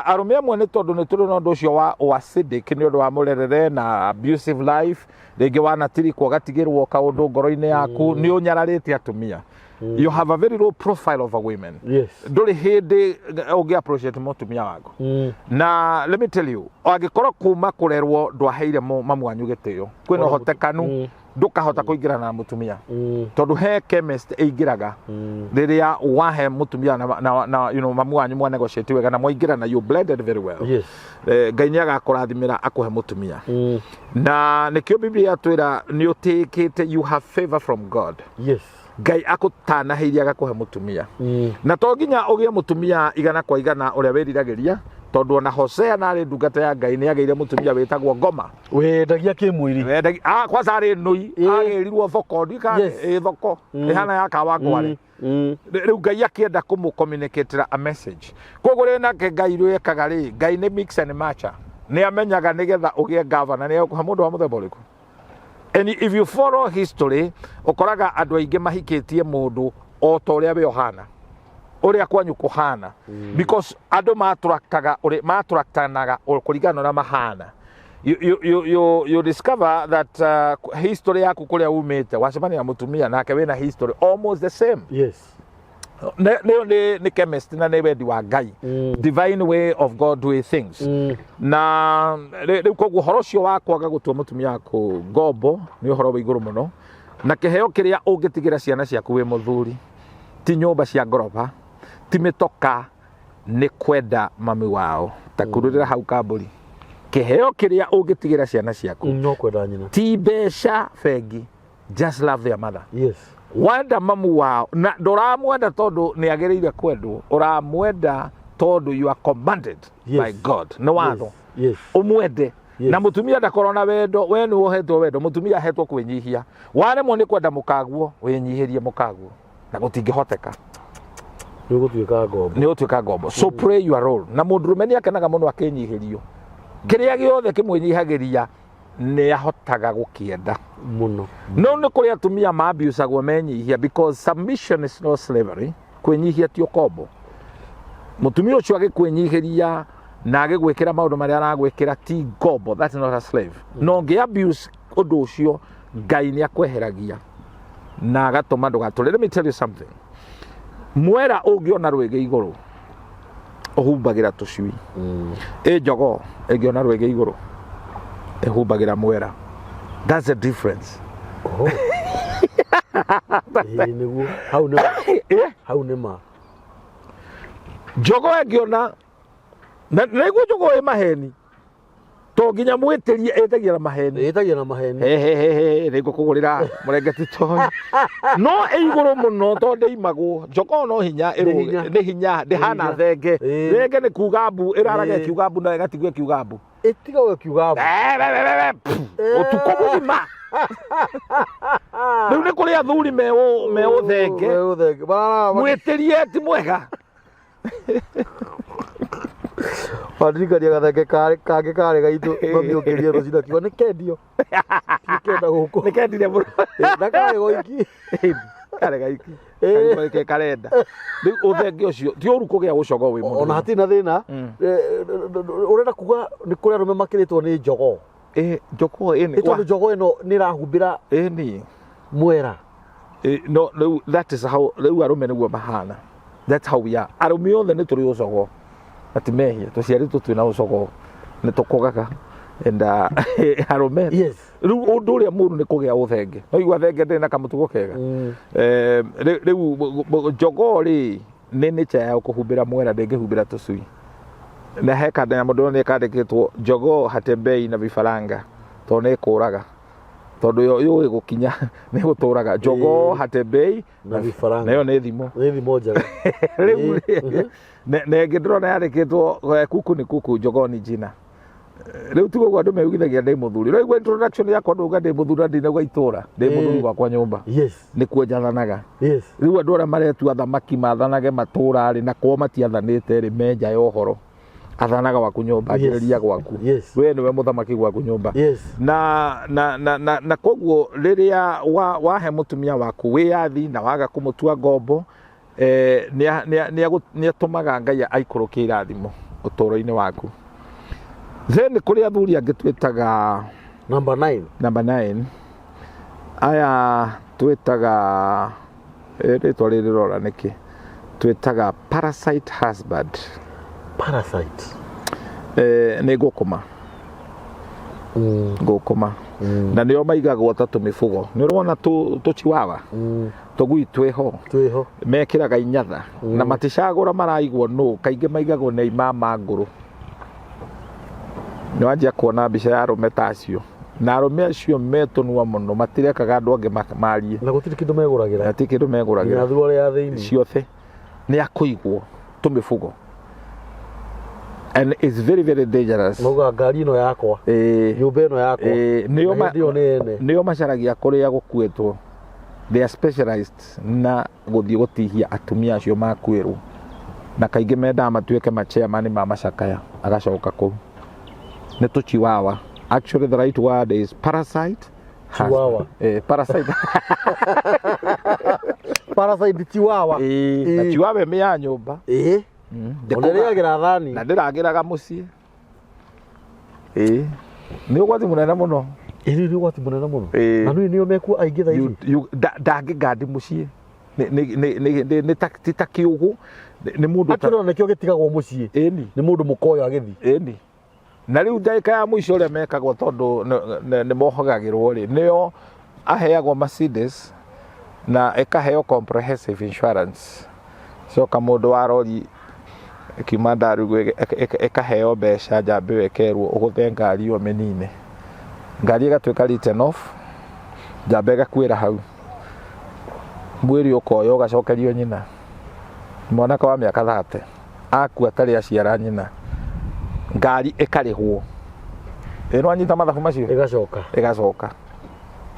Speaker 2: Arũme amwe nĩ tondũ nĩ tũrĩ na ũndũ ũcio wa acidic nĩ ũndũ wa mũrerere na abusive life, rĩngĩ wanatirikwo ũgatigĩrwo kaũndũ ngoro-inĩ yaku, nĩ ũnyararĩte atumia, you have a very low profile of a women. Ndũrĩ hĩndĩ ũngĩ appreciate mũtumia waku. Na let me tell you, angĩkorwo kuma kũrerwo ndwaheire mamu wanyu gĩtĩo, kwĩna ũhotekanu ndũkahota kũingĩrana na mũtumia, tondũ he chemist ĩingĩraga rĩrĩa wahe mũtumia na mamu wanyu mwa negotiate wega na mwaingĩrana, you blended very well. Ngai nĩ agakũrathimĩra akũhe mũtumia. Na nĩkĩo Biblia yatwĩra nĩ ũtĩĩkĩte, you have favor from God. Ngai akũtanahĩirie agakũhe mũtumia. Na to nginya ũgĩe mũtumia igana kwa igana ũrĩa wĩriragĩria, tondũ ona Hosea na arĩ ndungata ya Ngai nĩ agĩire mũtumia wĩtagwo Ngoma.
Speaker 1: Wendagia kĩmwĩrĩ.
Speaker 2: Wendagia, kwanza arĩ nũi. Agĩrirwo thoko ndika. Ĩ thoko ĩhana ya Kawangware. Rĩu Ngai akĩenda kũmũ-communicatĩra a message, koguo rĩ nake Ngai rĩekaga rĩ, Ngai nĩ mix and matcher, nĩ amenyaga nĩgetha ũgĩe governor nĩ egũkũhe mũndũ wa mũthemba ũrĩkũ. And if you follow history, ũkoraga andũ aingĩ mahikĩtie mũndũ o ta ũrĩa we ũhana, ũrĩa kwanyu kũhana, because andũ matũrakaga ũrĩ matũratanaga kũringana na ũrĩa mahana. You discover that history yaku kũrĩa umĩte, wacemania na mũtumia nake wĩna history almost the same. Nĩ chemist na nĩ wendi wa Ngai, divine way of God doing things. Na rĩu koguo ũhoro ũcio wa kwaga gũtua mũtumia waku ngombo nĩ ũhoro wĩ igũrũ mũno. Na kĩheo kĩrĩa ũngĩtigĩra ciana ciaku wĩ mũthuri ti nyũmba cia ngoroba, ti mĩtoka, nĩ kwenda mami wao. Ta kururĩra hau kambũri, kĩheo kĩrĩa ũngĩtigĩra ciana ciaku
Speaker 1: No kwenda nyina.
Speaker 2: ti mbeca bengi, just love their mother. Wenda mamu wao, na ndũramwenda tondũ nĩ agĩrĩire kwendwo, ũramwenda tondũ you are commanded by God, nĩ watho ũmwende. Na mũtumia ndakorwo na wendo, we nĩ wohetwo wendo, mũtumia ahetwo kwĩnyihia. Waremwo nĩ kwenda mũkaguo, wĩnyihĩrie mũkaguo, na gũtingĩhoteka.
Speaker 1: Nĩ ũgũtuĩka ngombo.
Speaker 2: Nĩ ũtuĩka ngombo. So play your role. Na mũndũrũme nĩ akenaga mũno akĩnyihĩrio, kĩrĩa gĩothe kĩmwĩnyihagĩria nĩ ahotaga gũkĩenda
Speaker 1: mũno.
Speaker 2: No nĩ kũrĩ atumia maabusagwo menyihia, because submission is not slavery. Kwĩnyihia ti ũkombo. Mũtumia ũcio agĩkwĩnyihĩria na agĩgwĩkĩra maũndũ marĩa aragwĩkĩra ti ngombo, that's not a slave. No ũngĩ abuse ũndũ ũcio, Ngai nĩ akweheragia na agatũma ndũgatũre. Let me tell you something, mwera ũngĩona rwĩgĩ igũrũ ũhumbagĩra tũcui. Ĩ jogoo ĩngĩona rwĩgĩ igũrũ ĩhumbagĩra mwera. That's the difference.
Speaker 1: Oh. Ĩĩ, nĩguo hau nĩ hau nĩ ma.
Speaker 2: Jogoo ĩngĩona na nĩguo jogoo ĩ maheni, to nginya mwĩtĩrie, ĩtagia na maheni.
Speaker 1: Ĩtagia na maheni.
Speaker 2: Hehehehe, nĩ ngũkũgũrĩra mũrengeti toy, no ĩ igũrũ mũno tondũ ndĩimagwo. Jogoo no hinya
Speaker 1: Nĩ hinya.
Speaker 2: Nĩ hinya, ndĩhana
Speaker 1: hinya.
Speaker 2: thenge. Thenge nĩ kuga mbu, ĩraraga ĩkiuga mbu na ĩgatigwo ĩkiuga mbu.
Speaker 1: Ĩtiga ĩkiuga mbu.
Speaker 2: Eh, be, be, be, be, pfu, ũtukũ mũgima. Rĩu nĩ kũrĩ athuri meũthenge.
Speaker 1: Meũthenge mararaga.
Speaker 2: Mwĩtĩrie ti mwega.
Speaker 1: Wandirikania gathenge kangĩ karĩ gaitũ, mami ũkĩria rũcinĩ akiuga nĩ kendio nĩkenda gũkũ.
Speaker 2: Nĩ kendire mũno.
Speaker 1: Na karĩ goiki.
Speaker 2: Karĩ gaiki. Karĩ karenda rĩu ũthenge ũcio ti ũru kũgĩa gũcogo wĩ mũndũ.
Speaker 1: Ona hatirĩ na thĩna. Ũrenda kuga nĩ kũrĩ arũme makĩrĩtwo nĩ jogoo?
Speaker 2: Ĩ, jogoo ĩ
Speaker 1: Nĩ tondũ jogoo ĩno nĩ ĩrahumbĩra
Speaker 2: ĩni
Speaker 1: mwera.
Speaker 2: No rĩu that is how rĩu arũme nĩguo mahana, that's how we are. Arũme othe nĩ tũrĩ ũcogo na ti mehia, tũciarĩtwo twĩna ũcogo, nĩ tũkũgaga and arũme rĩu ũndũ ũrĩa mũru nĩ kũgĩa ũthenge. No igua thenge ndĩrĩ na kamũtugo kega. Rĩu jogoo rĩ nĩ nature yao kũhumbĩra mwera, ndĩngĩhumbĩra tũcui. Na he kanda mũndũ nĩ kandĩkĩtwo jogoo hatembei na vifaranga, tondũ nĩ ĩkũraga, tondũ yo yũĩ gũkinya nĩ gũtũraga. Jogoo hatembei
Speaker 1: na vifaranga.
Speaker 2: Nayo nĩ thimo.
Speaker 1: Nĩ thimo njega.
Speaker 2: Rĩu na ĩngĩ ndĩrona yandĩkĩtwo kuku ni kuku, jogoo ni jina. Rĩu tiga ũguo andũ meugithagia ndĩ mũthuri. Ũraigua introduction yakwa ndauga ndĩ mũthuri na ndinauga itũra ndĩ mũthuri gwakwa nyũmba. Nĩkuo njathanaga. Rĩu andũ arĩa maretua athamaki mathanage matũra rĩ, na kwao matiathanĩte rĩ, me nja ya ũhoro. Athanaga gwaku nyũmba. Anjĩrĩria gwaku. We nĩwe mũthamaki gwaku nyũmba. Na koguo rĩrĩa wahe mũtumia waku wĩyathi na waga kũmũtua ngombo, nĩatũmaga Ngai aikũrũkie irathimo ũtũũro-inĩ waku. Then kũrĩ athuri angĩ twĩtaga
Speaker 1: Number 9.
Speaker 2: Number 9. Aya twĩtaga, rĩtwa rĩrĩ rora nĩkĩ twĩtaga parasite husband.
Speaker 1: Parasite.
Speaker 2: Nĩ ngũkũma. Ngũkũma. Na nĩo maigagwo ta tũmĩbũgo. Nĩ ũrona tũchiwawa? Tũgui twĩho.
Speaker 1: Twĩho.
Speaker 2: Mekĩraga inyatha. Na maticagũra maraigwo nũ, kaingĩ maigagwo nĩ imama ngũrũ. Nĩ wanjia kuona mbica ya arũme ta acio. Na arũme acio metũnua mũno, matirekaga andũ angĩ marie.
Speaker 1: Na gũtirĩ kĩndũ megũragĩra.
Speaker 2: Gũtirĩ kĩndũ megũragĩra.
Speaker 1: Nginya thuruarĩ ya thĩinĩ.
Speaker 2: Ciothe. Nĩ akũigwo tũmĩbũgo. And it's very, very dangerous.
Speaker 1: Mauga ngari ĩno yakwa. Nyũmba ĩno yakwa.
Speaker 2: Nĩo
Speaker 1: Na hĩndĩ ĩyo nĩ ene.
Speaker 2: Nĩo macaragia kũrĩa gũkuĩtwo. They are specialized na gũthiĩ gũtihia atumia acio makuĩrwo. Na kaingĩ mendaga matuĩke ma chairman ma macakaya, agacoka kũu. Nĩ tũchiwawa. Actually the right word is parasite.
Speaker 1: Chihuahua.
Speaker 2: Parasite.
Speaker 1: Parasite chihuahua.
Speaker 2: Na chihuahua ĩmwe ya nyũmba.
Speaker 1: Ona ĩrĩagĩra thani.
Speaker 2: Na ndĩragĩraga mũciĩ. Nĩ ũgwati mũnene mũno.
Speaker 1: Ĩĩ, nĩ ũgwati mũnene mũno. Na nĩ nĩo mekuo aingĩ thaa ici.
Speaker 2: Ndangĩgandi mũciĩ. Ti ta kĩũgũ. Nĩ mũndũ ta-
Speaker 1: Actually, ona nĩkĩo gĩtigagwo mũciĩ.
Speaker 2: Ĩni.
Speaker 1: Nĩ mũndũ mũkoyo agĩthiĩ.
Speaker 2: Ĩni. Na rĩu ndagĩka ya mũico ũrĩa mekagwo tondũ nĩ mohagagĩrwo rĩ, nĩo aheagwo Mercedes na ĩkaheo comprehensive insurance. Coka mũndũ wa rori ĩkiuma Ndarugu ĩkaheo mbeca njambĩ ĩyo ĩkerwo ũgũthe ngari ĩyo mĩnine. Ngari ĩgatuĩka written off, njamba ĩgakuĩra hau. Mwĩrĩ ũkoywo ũgacokerio nyina. Mwanake wa mĩaka 30 akua atarĩ aciara nyina. Ngari ĩkarĩhwo. Ĩ nĩwanyita mathabu macio?
Speaker 1: Ĩgacoka.
Speaker 2: Ĩgacoka.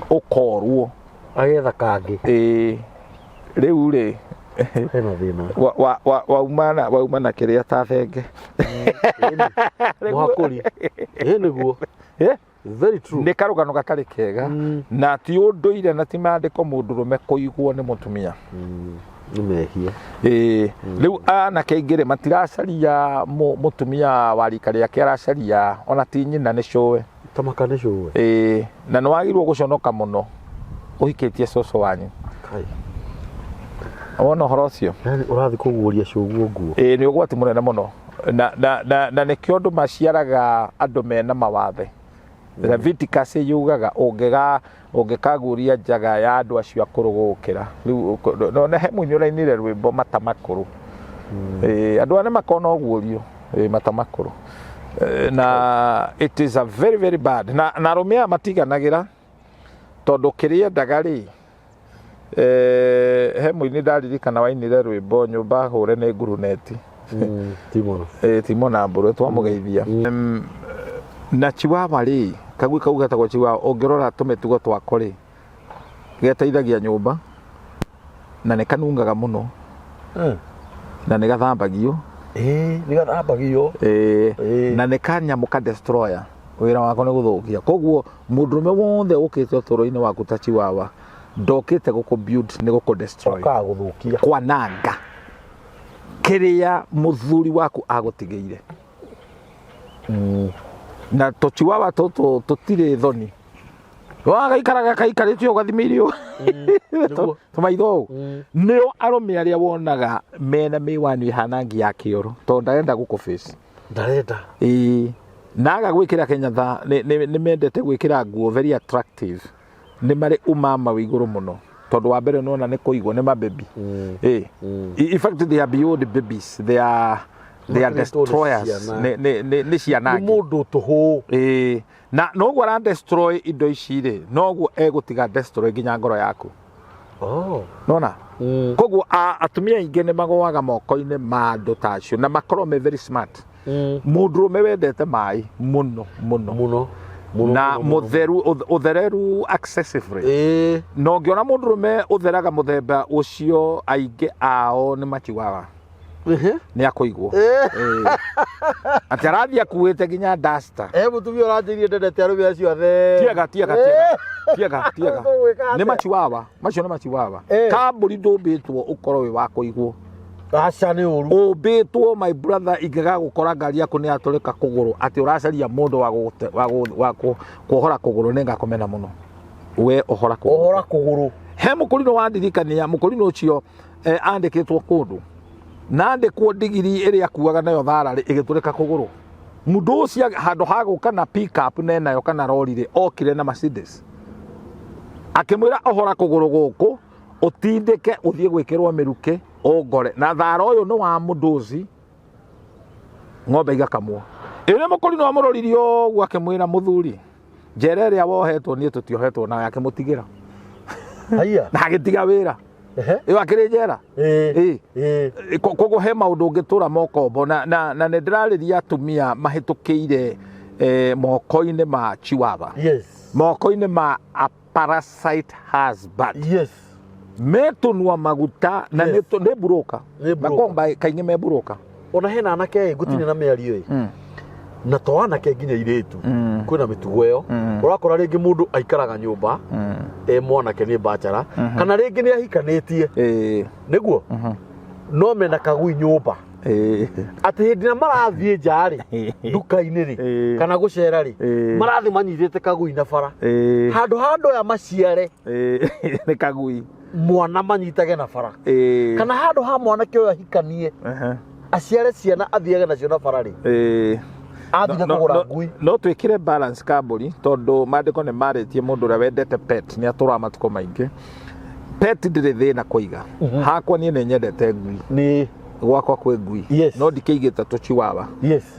Speaker 2: Ũkorwo.
Speaker 1: Agetha kangĩ.
Speaker 2: Ĩĩ. Rĩu rĩ,
Speaker 1: Hena thĩna.
Speaker 2: Wauma na kĩrĩa ta thenge.
Speaker 1: Mũhakũri. Ĩĩ nĩguo. Very true.
Speaker 2: Nĩ karũgano gatarĩ kega. Na ti ũndũire na ti maandĩko mũndũrũme kũigwo nĩ mũtumia.
Speaker 1: Nĩ mehia.
Speaker 2: Ĩĩ. Rĩu anake aingĩ rĩ, matiracaria mũtumia wa rika rĩake, aracaria ona ti nyina nĩ cũwe.
Speaker 1: Tamaka nĩ cũwe.
Speaker 2: Ĩĩ. Na nĩ wagĩrĩirwo gũconoka mũno ũhikĩtie cũcũ wanyu.
Speaker 1: Kai.
Speaker 2: Wona ũhoro ũcio?
Speaker 1: Yaani ũrathiĩ kũguũria cũguo nguo.
Speaker 2: Ĩĩ, nĩ ũgwati mũnene mũno. Na nĩkĩo andũ maciaraga andũ mena mawathe. Leviticus yugaga ũngĩkaguũria njaga ya andũ acio akũrũ gũgũkĩra. Rĩu no na he mũini ũrainire rwĩmbo mata makũrũ. Ĩĩ, andũ aya nĩ makona ũguũrio, ĩĩ, mata makũrũ. Na it is a very, very bad. Na arũme aya matiganagĩra tondũ kĩrĩa endaga rĩ, he mũini ndaririkana wainire rwĩmbo nyũmba hũre nĩ nguruneti.
Speaker 1: Timo.
Speaker 2: Timo na Mbũrũ twamũgeithia. Na chihuahua rĩ, kagui kau getagwo chihuahua, ũngĩrora tũmĩtugo twako rĩ, geteithagia nyũmba na nĩ kanungaga mũno. Na nĩ gathambagio.
Speaker 1: Nĩ gathambagio.
Speaker 2: Na nĩ kanyamũ ka destroyer. Wĩra wako nĩ gũthũkia. Koguo mũndũrũme wothe ũkĩte ũtũũro-inĩ waku ta chihuahua, ndokĩte gũkũ build, nĩ gũkũ destroy.
Speaker 1: Okaga gũthũkia.
Speaker 2: Kwananga kĩrĩa mũthuri waku agũtigĩire. Na tũchihuahua tũtũ tũtirĩ thoni. Wagaikaraga kaikarĩte ũgathimĩire ũũ.
Speaker 1: Nĩguo.
Speaker 2: Tũmaitho ũũ. Nĩo arũme arĩa wonaga mena mĩwani ĩhana ngi ya kĩoro, tondũ ndarenda gũkũ face.
Speaker 1: Ndarenda.
Speaker 2: Ĩĩ. Na aga gwĩkĩra Kenyatta, nĩ mendete gwĩkĩra nguo very attractive. Nĩ marĩ umama wĩ igũrũ mũno. Tondũ wa mbere nĩwona nĩ kũigwo, nĩ mabebi. Ĩĩ. In fact they are beyond babies. They are
Speaker 1: Makĩrĩtwo nĩ
Speaker 2: destroyers.
Speaker 1: ciana.
Speaker 2: Nĩ ciana
Speaker 1: Nĩ mũndũ tũhũ.
Speaker 2: Ĩĩ. Na noguo ara destroy indo ici rĩ, noguo egũtiga destroy nginya ngoro yaku. Nona? Koguo atumia aingĩ nĩ magũaga moko-inĩ ma andũ ta acio na makorwo me very smart. Mũndũrũme wendete maĩ mũno mũno
Speaker 1: Mũno mũno.
Speaker 2: Na
Speaker 1: Mũno, mũno.
Speaker 2: Mũtheru, ũthereru excessively. Na ũngĩona mũndũrũme ũtheraga mũthemba ũcio, aingĩ ao nĩ machiwawa. Nĩ akũigwo. Ĩĩ. Atĩ arathiĩ akuĩte nginya duster.
Speaker 1: He mũtumia ũranjĩrire ndendete arũme acio athe.
Speaker 2: Tiega, tiega, tiega, tiega, tiega.
Speaker 1: Tũgwĩka atĩa?
Speaker 2: Nĩ machiwawa macio, nĩ machiwawa. Kambũri ndũmbĩtwo ũkorwo wĩ wa kũigwo.
Speaker 1: Aca, nĩ ũru.
Speaker 2: Ũmbĩtwo, my brother, ingĩgagũkora ngari yaku nĩ yatũrĩka kũgũrũ, atĩ ũracaria mũndũ wa kuohora kũgũrũ, nĩ ngakũmena mũno. We ũhora kũgũrũ.
Speaker 1: Ũhora kũgũrũ.
Speaker 2: He mũkũrinũ wandirikania mũkũrinũ ũcio, andĩkĩtwo kũndũ na andĩkwo ndigiri ĩrĩa akuaga nayo thararĩ ĩgĩtũrĩka kũgũrũ. Mũndũ ũcio handũ ha gũka na pick-up nenayo kana rori rĩ, okire na Mercedes, akĩmwĩra, "Ũhora kũgũrũ gũkũ, ũtindĩke ũthiĩ gwĩkĩrwo mĩrukĩ, ũngore na thara ũyũ nĩ wa mũndũci, ng'ombe igakamwo." Ĩrĩ mũkũrinũ amũroririe ũguo, akĩmwĩra, "Mũthuri, njera ĩrĩa wohetwo niĩ tũtiohetwo nawe." Akĩmũtigĩra.
Speaker 1: Haiya.
Speaker 2: Na agĩtiga wĩra. Ĩyo akĩrĩ njera. Ĩĩ. Koguo he maũndũ ũngĩtũra mokombo na nĩ ndĩrarĩria atumia mahĩtũkĩire moko-inĩ ma chiwawa, moko-inĩ ma a parasite husband, metũnua maguta na nĩ mburoka.
Speaker 1: Nĩ broker.
Speaker 2: Makomba kaingĩ me mburoka.
Speaker 1: Ona hena anake ĩ ngũtine na mĩario ĩ, na to anake, nginya irĩtu, kwĩna mĩtugo ĩyo. Ũrakora rĩngĩ mũndũ aikaraga nyũmba e mwanake, nĩ bachelor, kana rĩngĩ nĩ ahikanĩtie, nĩguo no mena kagui nyũmba, atĩ hĩndĩ ĩrĩa marathiĩ nja rĩ, nduka-inĩ rĩ, kana gũcera rĩ, marathiĩ manyitĩte kagui na bara, handũ ha andũ aya maciare
Speaker 2: Nĩ kagui.
Speaker 1: mwana, manyitage na bara, kana handũ ha mwanake ũyũ ahikanie, aciare ciana, athiage nacio na bara rĩ, athire kũgũra ngui.
Speaker 2: No twĩkĩre balance kambũri, tondũ maandĩko nĩ marĩtie mũndũ ũrĩa wendete pet nĩ atũraga matukũ maingĩ. Pet ndĩrĩ thĩna kũiga. Hakwa niĩ nĩ nyendete ngui. Gwakwa kwĩ ngui. No ndikĩigĩte tũchiwawa.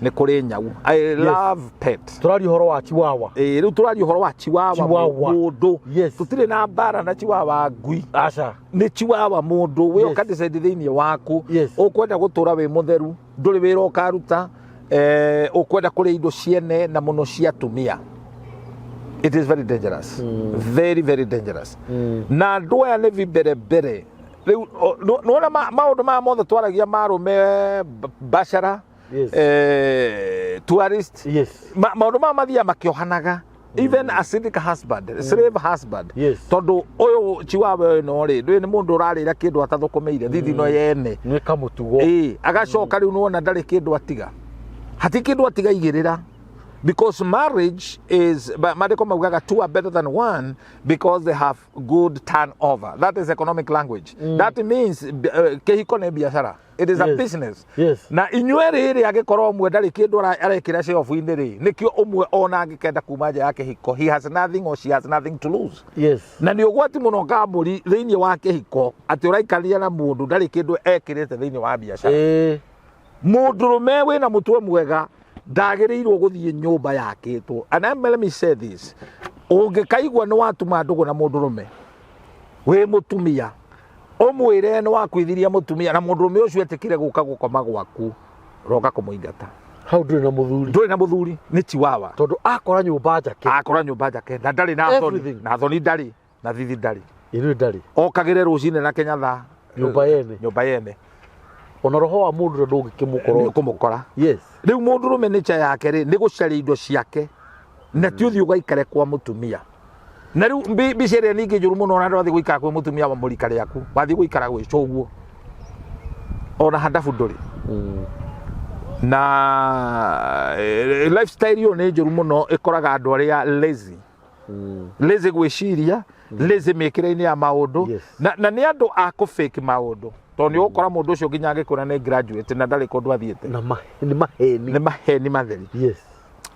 Speaker 2: Nĩ kũrĩ nyau. I love pet.
Speaker 1: Tũraria ũhoro wa chiwawa.
Speaker 2: Ĩĩ, rĩu tũraria ũhoro wa chiwawa.
Speaker 1: Chihuahua.
Speaker 2: Mũndũ, tũtirĩ na mbara na chiwawa ngui.
Speaker 1: Aca.
Speaker 2: Nĩ chiwawa mũndũ we ũka decide thĩinĩ waku. Ũkwenda gũtũra wĩ mũtheru, ndũrĩ wĩra ũkaruta, ũkwenda kũrĩa indo ciene na mũno cia atumia. It is very dangerous, very very dangerous. Na andũ aya nĩ vimbere mbere rĩu nĩwona maũndũ maya mothe twaragia marũme bachelor, tourist, maũndũ maya mathiaga makĩohanaga, even a cynic husband, slave husband. Tondũ ũyũ chiwawa ĩno rĩ, ndũĩ nĩ mũndũ ũrarĩra kĩndũ atathũkũmĩire thithino yene.
Speaker 1: Nĩ kamũtugo.
Speaker 2: Ĩĩ, agacoka rĩu nĩwona ndarĩ kĩndũ atiga, hati kĩndũ atiga igĩrĩra, because marriage is maandĩko maugaga two are better than one because they have good turnover. That is economic language. That means kĩhiko nĩ biacara. It is a business. Na inyuĩ rĩrĩ, angĩkorwo ũmwe ndarĩ kĩndũ arekĩra shelf-inĩ rĩ, nĩkĩo ũmwe ona angĩkenda kuma nja ya kĩhiko, he has nothing or she has nothing to lose. Na nĩ ũgwati mũno kambũri thĩinĩ wa kĩhiko, atĩ ũraikaria na mũndũ ndarĩ kĩndũ ekĩrĩte thĩinĩ wa biacara. Mũndũrũme wĩna mũtwe mwega ndagĩrĩirwo gũthiĩ nyũmba yakĩtwo. And let me say this, ũngĩkaigua nĩ watuma ndũgũ na mũndũrũme wĩ mũtumia, ũmwĩre nĩ wakuithiria mũtumia, na mũndũrũme ũcio etĩkĩre gũka gũkoma gwaku, roka kũmũingata.
Speaker 1: Hau ndũrĩ na mũthuri.
Speaker 2: Ndũrĩ na mũthuri, nĩ chiwawa.
Speaker 1: Tondũ akora nyũmba njake.
Speaker 2: Akora nyũmba njake na ndarĩ na thoni.
Speaker 1: Everything.
Speaker 2: Na thoni ndarĩ na thithi ndarĩ.
Speaker 1: Ĩrĩ ndarĩ.
Speaker 2: Okagĩre rũcinĩ na kenyatha.
Speaker 1: Nyũmba yene.
Speaker 2: Nyũmba yene.
Speaker 1: Ona roho wa mũndũ ndũngĩkĩmũkora.
Speaker 2: Nĩ ũkũmũkora. Rĩu mũndũrũme nature yake rĩ, nĩ gũcaria indo ciake, na ti ũthiĩ ũgaikare kwa mũtumia. Na rĩu mbica ĩrĩa ningĩ njũru mũno, ona ndwathiĩ gũikara kwĩ mũtumia wa mũrika rĩaku, wathiĩ gũikara gwĩ cũguo, ona handabu ndũrĩ. Na lifestyle ĩyo nĩ njũru mũno, ĩkoraga andũ arĩa lazy, lazy gwĩciria, lazy mĩkĩre-inĩ ya maũndũ. Na nĩ andũ a kũ fake maũndũ, tondũ nĩ ũgũkora mũndũ ũcio nginya angĩkwĩra nĩ graduate na ndarĩ kũndũ athiĩte.
Speaker 1: Na nĩ maheni.
Speaker 2: Nĩ maheni matheri.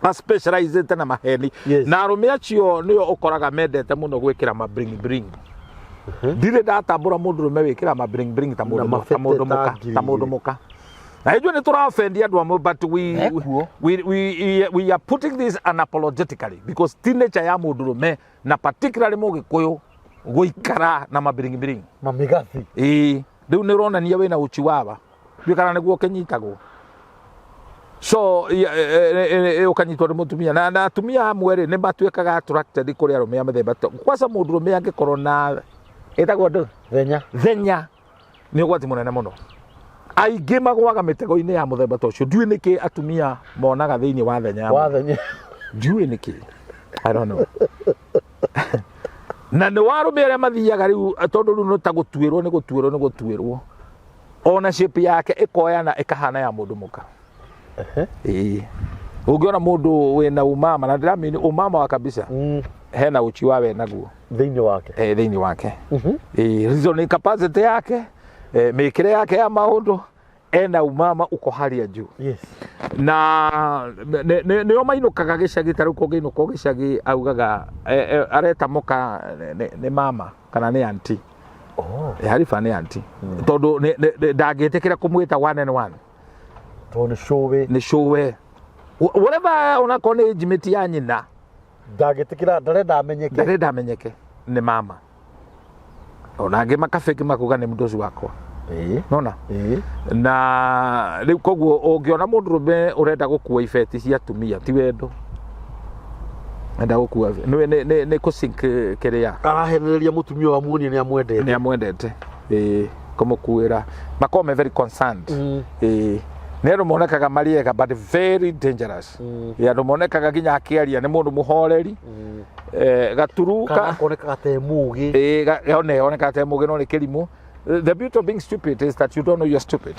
Speaker 2: Specializĩte na maheni. Na arũme acio nĩo ũkoraga mendete mũno gwĩkĩra ma bling bling. Ndirĩ ndatambũra mũndũrũme wĩkĩra ma bling bling ta mũndũ
Speaker 1: Na
Speaker 2: ta mũndũ
Speaker 1: mabete
Speaker 2: mũka
Speaker 1: ta ngiri
Speaker 2: ta mũndũ
Speaker 1: igĩrĩ.
Speaker 2: Mũka na ithuĩ nĩ tũraoffend andũ amwe, but
Speaker 1: Ekuo.
Speaker 2: we are putting this unapologetically because ti nature ya mũndũrũme, na particularly mũgĩkũyũ, gũikara na ma bling bling. ٕĩ rĩu nĩ ũronania wĩĩna ũchiwawa. Ndiũĩ kana So ũkanyitwo nĩ mũtumia na atumia amwe rĩ nĩ matuĩkaga attracted kũrĩ arũme a mĩthemba kwanza mũndũrũme angĩkorwo na ĩtagwo ndũ
Speaker 1: Thenya.
Speaker 2: Thenya nĩ ũgwati mũnene mũno. Aingĩ magwaga mĩtego-inĩ ya mũthemba ta ũcio. Ndiũĩ nĩkĩ atumia monaga thĩinĩ wa thenya ya
Speaker 1: Wa
Speaker 2: mũndũ.
Speaker 1: thenya.
Speaker 2: Ndiũĩ nĩkĩ, I don't know. Na nĩ warũme arĩa mathiaga rĩu, tondũ rĩu nĩ ta gũtuĩrwo, nĩ gũtuĩrwo, nĩ gũtuĩrwo, ona shape yake ĩkoyana ĩkahana ya mũndũ mũka. Ĩĩ, ũngĩona mũndũ wĩna umama, na ndĩramini umama wa kabisa, hena uchi wa we naguo
Speaker 1: thĩinĩ wake.
Speaker 2: Thĩinĩ wake. Ĩĩ, reasoning capacity yake, mĩkĩre yake ya maũndũ, ena umama uko hali ya juu. Na nĩo mainũkaga gĩcagi. Ta rĩu kũngĩinũkwo gĩcagi, augaga areta mũka nĩ mama kana nĩ auntie.
Speaker 1: Oh.
Speaker 2: Hariba nĩ auntie, tondũ ndangĩtĩkĩra kũmwĩta one and one.
Speaker 1: Tondũ nĩ cũĩ.
Speaker 2: Nĩ cũwe, whatever, onakorwo nĩ njimĩti ya nyina.
Speaker 1: Ndangĩtĩkĩra, ndarenda amenyeke.
Speaker 2: Ndarenda amenyeke nĩ mama. Ona angĩ makabĩki makuga nĩ mũndũ ũcio wakwa. Nona. Na rĩu koguo ũngĩona mũndũrũme ũrenda gũkua ibeti cia atumia, ti wendo enda gũkua, nĩ kũsink kĩrĩa.
Speaker 1: Arahenereria mũtumia wa muonia nĩ amwendete.
Speaker 2: Nĩ amwendete. Ĩĩ, kũmũkuĩra makorwo me very concerned. Ĩĩ, nĩ andũ monekaga marĩ ega but very dangerous. Ĩĩ, andũ monekaga nginya akĩaria nĩ mũndũ mũhoreri. Gaturu
Speaker 1: kana akonekaga te mũgĩ.
Speaker 2: Ĩĩ, one oneka te mũgĩ no nĩ kĩrimũ. The beauty of being stupid is that you don't know you're stupid.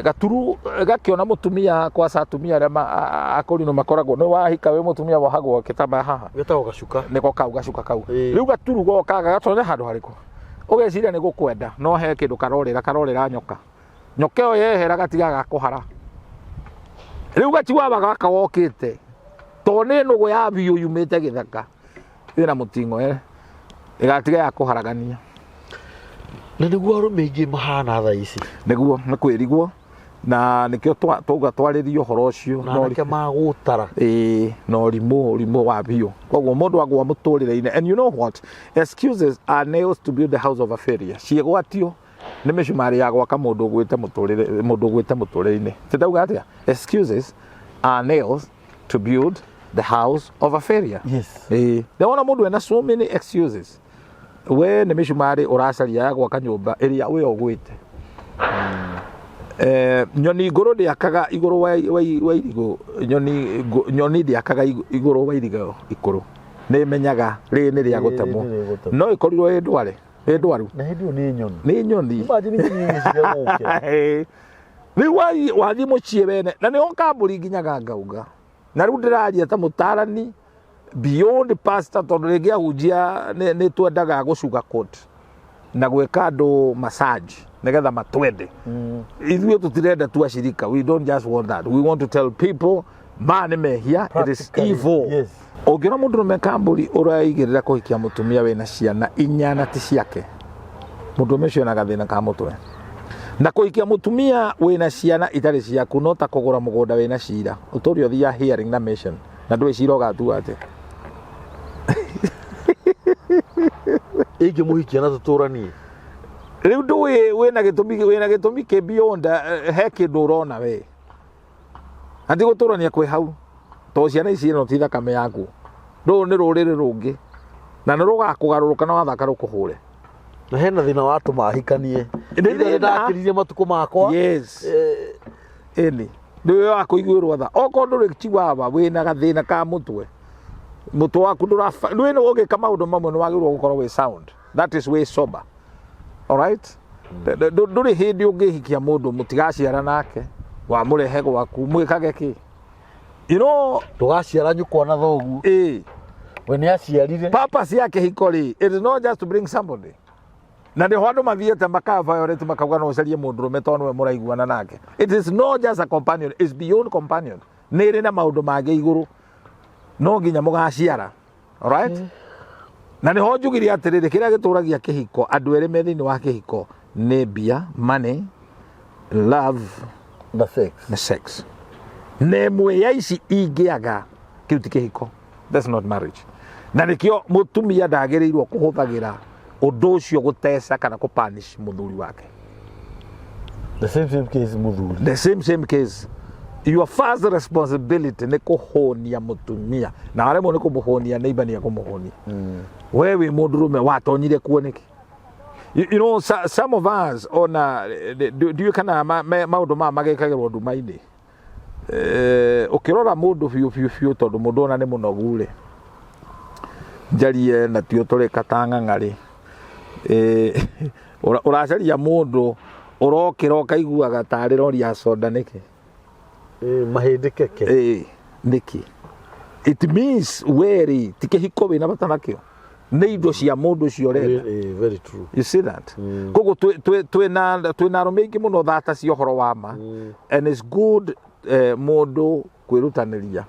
Speaker 2: Gaturu gakĩona mũtumia, kwaca atumia arĩa akũrinũ makoragwo nĩ wahika wĩ mũtumia wohagwo kĩtambaya haha.
Speaker 1: Getagwo gacuka.
Speaker 2: Nĩko kau gacuka kau.
Speaker 1: Ĩĩ.
Speaker 2: Rĩu gaturu goka gagatonya handũ harĩkũ ũgeciria nĩ gũkwenda, no he kĩndũ karorĩra, karorĩra nyoka. Nyoka ĩyo yehera, gatiga gakũhara. Rĩu gachiwawa gaka wokĩte to nĩ nũgũ ya biũ yumĩte gĩthaka ĩna mũting'o, ĩgatiga ya kũharagania.
Speaker 1: Na nĩguo arũme aingĩ mahana thaa ici.
Speaker 2: Nĩguo nĩ kwĩrigwo, na nĩkĩo twauga twarĩrie ũhoro ũcio.
Speaker 1: Na anake magũtara.
Speaker 2: Ĩĩ, na ũrimũ, ũrimũ wa biũ. Koguo mũndũ agwa mũtũrĩre-inĩ, and you know what, excuses are nails to build the house of a failure. Ciĩgwatio nĩ mĩcumarĩ ya gwaka mũndũ ũgwĩte mũtũrĩre, mũndũ ũgwĩte mũtũrĩre-inĩ. Tindauga atĩa? Excuses are nails to build the house of a failure. Ĩĩ, ndĩrona mũndũ ena so many excuses, we nĩ mĩcumarĩ ũracaria ya gwaka nyũmba ĩrĩa we ũgwĩte. Nyoni ngũrũ ndĩakaga igũrũ wa irigũ. Nyoni ndĩakaga igũrũ wa irigũ ikũrũ, nĩ ĩmenyaga rĩrĩ nĩ rĩa gũtemwo.
Speaker 1: Rĩrĩ nĩ rĩa gũtemwo.
Speaker 2: No ĩkorirwo ĩ ndware, ĩ ndwaru.
Speaker 1: Na hĩndĩ ĩyo nĩ nyoni.
Speaker 2: Nĩ nyoni.
Speaker 1: Imagine nyoni ĩgĩciria gũkĩra.
Speaker 2: Rĩu wathiĩ mũciĩ wene na nĩho kambũri nginyaga ngauga, na rĩu ndĩraria ta mũtarani beyond pastor, tondũ rĩngĩ ahunjia nĩ twendaga gũcuga coat na gwĩka andũ massage nĩgetha matwende. Ithuĩ tũtirenda tu acirika. We don't just want that, we want to tell people ma nĩ mehia, it is
Speaker 1: Practically,
Speaker 2: evil. Ũngĩona mũndũrũme kambũri ũraigĩrĩra kũhikia mũtumia wĩna ciana inya na ti ciake, mũndũrũme ũcio ena gathĩna ka mũtwe. Na kũhikia mũtumia wĩna ciana itarĩ ciaku no ta kũgũra mũgũnda wĩna cira ũtũre ũthiaga hearing na mission, na ndũĩ cira ũgatua atĩa.
Speaker 1: Ingĩmũhikia na tũtũranie.
Speaker 2: Rĩu ndũĩ wĩna gĩtũmi kĩ beyond, he kĩndũ ũrona we na ti gũtũrania kwĩ hau, tondũ ciana ici ĩno ti thakame yaku. Rũrũ nĩ rũrĩrĩ rũngĩ na nĩ rũgakũgarũrũka na wathaka rũkũhũre.
Speaker 1: Na hena thĩna watũma ahikanie.
Speaker 2: Nĩ
Speaker 1: Either
Speaker 2: thĩna.
Speaker 1: nĩndakĩririe matukũ makwa.
Speaker 2: Yes, ĩni nĩwe wa kũiguĩrwo tha. Okorwo ndũrĩ chiwawa, wĩna gathĩna ka mũtwe, mũtwe waku ndũraba ndũĩ nĩ ũgĩka maũndũ mamwe, nĩ wagĩrĩirwo gũkorwo wĩ sound, that is wĩ sober, alright? Ndũrĩ hĩndĩ ũngĩhikia mũndũ mũtigaciara nake, wamũrehe gwaku mwĩkage kĩ?
Speaker 1: Ndũgaciara nyũkwa na thoguo.
Speaker 2: Ĩĩ.
Speaker 1: We nĩ aciarire.
Speaker 2: Purpose ya kĩhiko rĩ, it is not just to bring somebody. Na nĩho andũ mathiĩte maka violate, makauga no ũcarie mũndũrũme tondũ nĩwe mũraiguana nake. It is not just a companion, it's beyond companion. Nĩ ĩrĩ na maũndũ mangĩ igũrũ, no nginya mũgaciara, alright? Na nĩho njugire atĩrĩrĩ, kĩrĩa gĩtũragia kĩhiko, andũ erĩ me thĩinĩ wa kĩhiko, nĩ mbia, money, love
Speaker 1: na sex.
Speaker 2: Na sex. Na ĩmwe ya ici ingĩaga, kĩu ti kĩhiko, that's not marriage. Na nĩkĩo mũtumia ndagĩrĩirwo kũhũthagĩra ũndũ ũcio gũteca kana kũpunish mũthuri wake.
Speaker 1: The same same case mũthuri.
Speaker 2: The same same case. Your first responsibility nĩ kũhũnia mũtumia, na waremwo nĩ kũmũhũnia, neighbor nĩ ekũmũhũnia. We wĩ mũndũrũme watonyire kuo nĩkĩ? You know, some of us ona ndiũĩ kana maũndũ maya magĩkagĩrwo nduma-inĩ. Ũkĩrora mũndũ biũ biũ biũ, tondũ mũndũ ona nĩ mũnogu rĩ, njarie na tio tũrĩ katang'ang'a rĩ, ũracaria mũndũ ũrokĩra ũkaiguaga tarĩ rori ya soda nĩkĩ?
Speaker 1: Mahĩndĩ keke.
Speaker 2: Nĩkĩ? It means we rĩ, ti kĩhiko wĩna bata nakĩo, nĩ indo cia mũndũ ũcio ũrenda.
Speaker 1: Very true.
Speaker 2: You see that? Koguo twĩna arũme aingĩ mũno thata cia ũhoro wa ma, and it's good mũndũ kwĩrutanĩria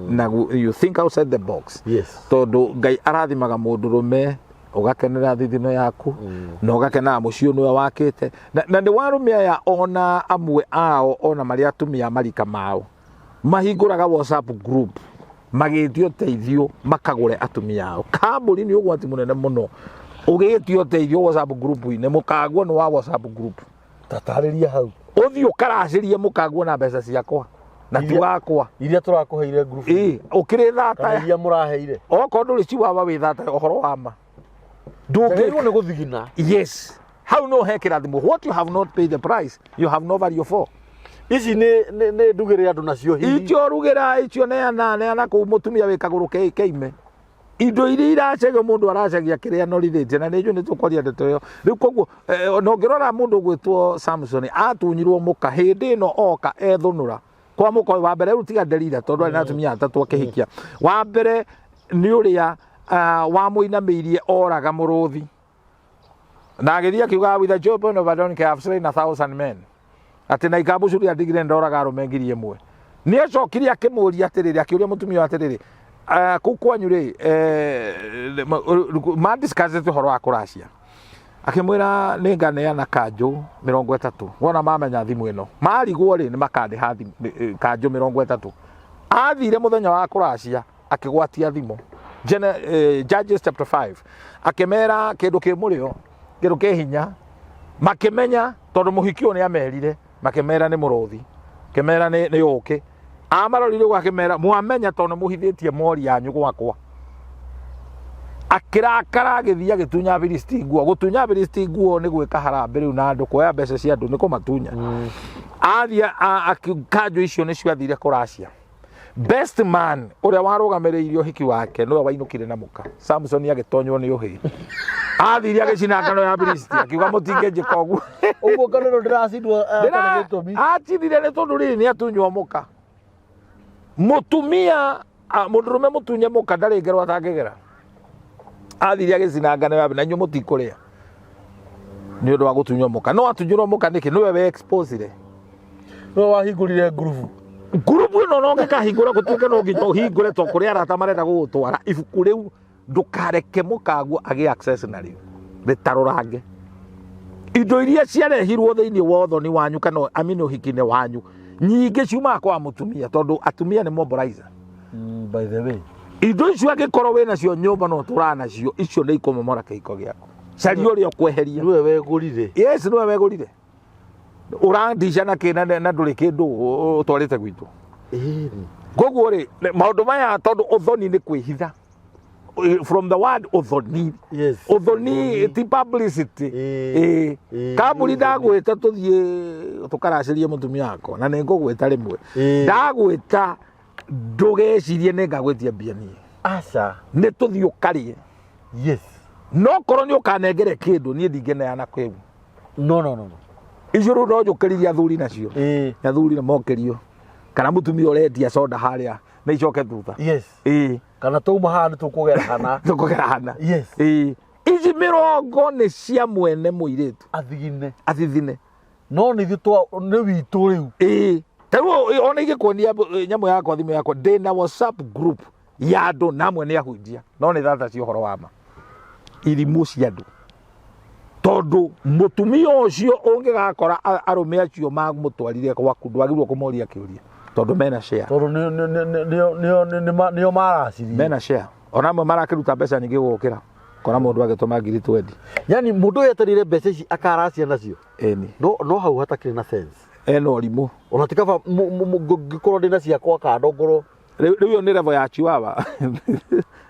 Speaker 2: na you think outside the box, tondũ Ngai arathimaga mũndũrũme ũgakenera thithino yaku na ũgakenera mũciĩ ũyũ nĩwe wakĩte, na nĩ warũme aya ona amwe ao ona marĩ atumia marika mao mahingũraga WhatsApp group magĩtio ũteithio makagũre atumia ao. Kambũri nĩ ũgwati mũnene mũno ũgĩtio ũteithio WhatsApp group-inĩ. Mũkaguo nĩ wa WhatsApp group.
Speaker 1: Tatarĩria hau.
Speaker 2: Ũthiĩ ũkaracĩrie mũkaguo na mbeca ciakwa na ti wakwa.
Speaker 1: Iria tũrakũheire group.
Speaker 2: Ĩ, ũkĩrĩ
Speaker 1: kana
Speaker 2: thata.
Speaker 1: Iria mũraheire.
Speaker 2: Okorwo ndũrĩ chiwawa wĩ thata, ũhoro wa ma.
Speaker 1: Njagĩrĩirwo
Speaker 2: Ndũngĩ
Speaker 1: nĩ gũthigina.
Speaker 2: Yes, hau no he kĩrathimo. What you have not paid the price, you have no value for.
Speaker 1: Ici nĩ ndugĩre andũ nacio hihi.
Speaker 2: Icio rugĩra, icio neana, neana kũu mũtumia wĩ kagũrũ keime. Indo iria iracagia mũndũ aracagia kĩrĩa anorithĩtie, na nĩ njũĩ nĩ tũkwaria ndeto ĩyo rĩu. Koguo na ũngĩrora mũndũ ũgwĩtwo Samson atunyirwo mũka hĩndĩ ĩno oka ethũnũra kwa mũka ũyũ wa mbere. Rĩu tiga Delila, tondũ arĩ na atumia atatũ akĩhikia. Wa mbere nĩ ũrĩa wamũinamĩirie oraga mũrũthi, na agĩthiĩ akiuga, "With a jawbone of a donkey I have slain 1,000 men," atĩ na ikambucuria ndigire ndoraga arũme 1,000. Nĩ acokire akĩmũria atĩrĩrĩ, akĩũria mũtumia ũyũ atĩrĩrĩ, "Kũu kwanyu rĩ mandiscussĩte ũhoro wa kũracia?" Akĩmwĩra, "Nĩ nganeana kanjũ 30. Wona mamenya thimũ ĩno marigwo rĩ, nĩ makandĩha kanjũ 30." Athire mũthenya wa kũracia akĩgwatia thimũ. Judges chapter 5, akĩmera kĩndũ kĩ mũrĩo, kĩndũ kĩ hinya. Makĩmenya tondũ mũhiki ũyũ nĩ amerire, makĩmera nĩ mũrũthi, akĩmera nĩ ũkĩ. Amarorire ũguo akĩmera, "Mwamenya tondũ nĩ mũhithĩtie mori yanyu gwakwa." Akĩrakara, agĩthiĩ agĩtunya Afilisti nguo. Gũtunya Afilisti nguo nĩ gwĩka harambĩ rĩu na andũ, kuoya mbeca cia andũ nĩ kũmatunya. Athiĩ kanjũ icio nĩcio athire kũracia. Best man ũrĩa warũgamĩrĩire ũhiki wake nĩwe wainũkire na mũka. Samson agĩtonywo nĩ ũhĩ, athire agĩcina ngano ya Afilisti, akiuga, "Mũtingĩnjĩka ũguo."
Speaker 1: Ũguo ngano ĩno ndĩracindwo hatarĩ gĩtũmi.
Speaker 2: Acinire nĩ tondũ rĩrĩ nĩ atunywo mũka. Mũtumia mũndũrũme mũtunye mũka ndarĩ ngero atangĩgera. Athire agĩcina ngano ya na inyuĩ mũtikũrĩa nĩ ũndũ wa gũtunywo mũka. No atunyirwo mũka nĩkĩ? Nĩwe we exposire.
Speaker 1: Nĩwe wahingũrire ngurubu.
Speaker 2: Ngurubu ĩno no ngĩkahingũra gũtuĩke no nginya ũhingũre, to kũrĩ arata marenda gũgũtwara ibuku rĩu. Ndũkareke mũkaguo agĩe access narĩo, rĩtarũrange indo iria ciarehirwo thĩinĩ wa ũthoni wanyu kana amini ũhiki-inĩ wanyu. Nyingĩ ciumaga kwa mũtumia, tondũ atumia nĩ mobilizer.
Speaker 1: By the way.
Speaker 2: Indo icio angĩkorwo wĩ nacio nyũmba no ũtũraga nacio, icio nĩ ikũmomora kĩhiko gĩaku. Caria ũrĩa ũkweheria.
Speaker 1: Nĩwe wegũrire.
Speaker 2: Yes, nĩwe wegũrire. Ũrandica na kĩ na ndũrĩ kĩndũ ũtwarĩte gwitũ.
Speaker 1: Ĩni.
Speaker 2: Koguo rĩ, maũndũ maya, tondũ ũthoni nĩ kwĩhitha, from the word ũthoni. Ũthoni ti publicity.
Speaker 1: Ĩĩ.
Speaker 2: Ĩĩ. Kambuni
Speaker 1: Nĩ ũthoni.
Speaker 2: Ndagwĩta tũthiĩ tũkaracĩrie mũtumia wakwa, na nĩ ngũgwĩta rĩmwe. Ndagwĩta, ndũgecirie nĩ ngagwĩtia mbia niĩ.
Speaker 1: Aca.
Speaker 2: Nĩ tũthiĩ ũkarĩe. No korwo nĩ ũkanengere kĩndũ, niĩ ndingĩneana kĩu.
Speaker 1: No, no, no, no.
Speaker 2: Icio rĩu no njũkĩririe athuri nacio. Athuri nĩ mokĩrio, kana mũtumia ũrendia soda harĩa nĩ icoke thutha. Ĩĩ.
Speaker 1: Kana twauma haha nĩ tũkũgera hana.
Speaker 2: Tũkũgera hana. Ĩĩ, ici 20 nĩ cia mwene mũirĩtu.
Speaker 1: Athigine.
Speaker 2: Athithine.
Speaker 1: No nĩ ithuĩ twa nĩ witũ rĩu.
Speaker 2: Ĩĩ, ta rĩu ona ingĩkuonia nyamũ yakwa, thimũ yakwa, ndĩna WhatsApp group ya andũ na amwe nĩ ahunjia, no nĩ thata cia ũhoro wa ma, irimũ cia andũ, tondũ mũtumia ũcio ũngĩgakora arũme acio mamũtwarire gwaku, ndwagĩrĩirwo kũmoria kĩũria, tondũ mena share.
Speaker 1: Tondũ nĩo maracirie.
Speaker 2: Mena share. Ona amwe marakĩruta mbeca nyingĩ gũgũkĩra, kora mũndũ agĩtũma 20,000.
Speaker 1: Yani mũndũ ũyũ etereire mbeca ici akaracia nacio.
Speaker 2: Ĩni.
Speaker 1: No hau hatakĩrĩ na sense.
Speaker 2: Ena ũrimũ.
Speaker 1: Ona ti kaba ngĩkorwo ndĩna ciakwa kando ngorwo.
Speaker 2: Rĩu ĩyo nĩ level ya chiwawa,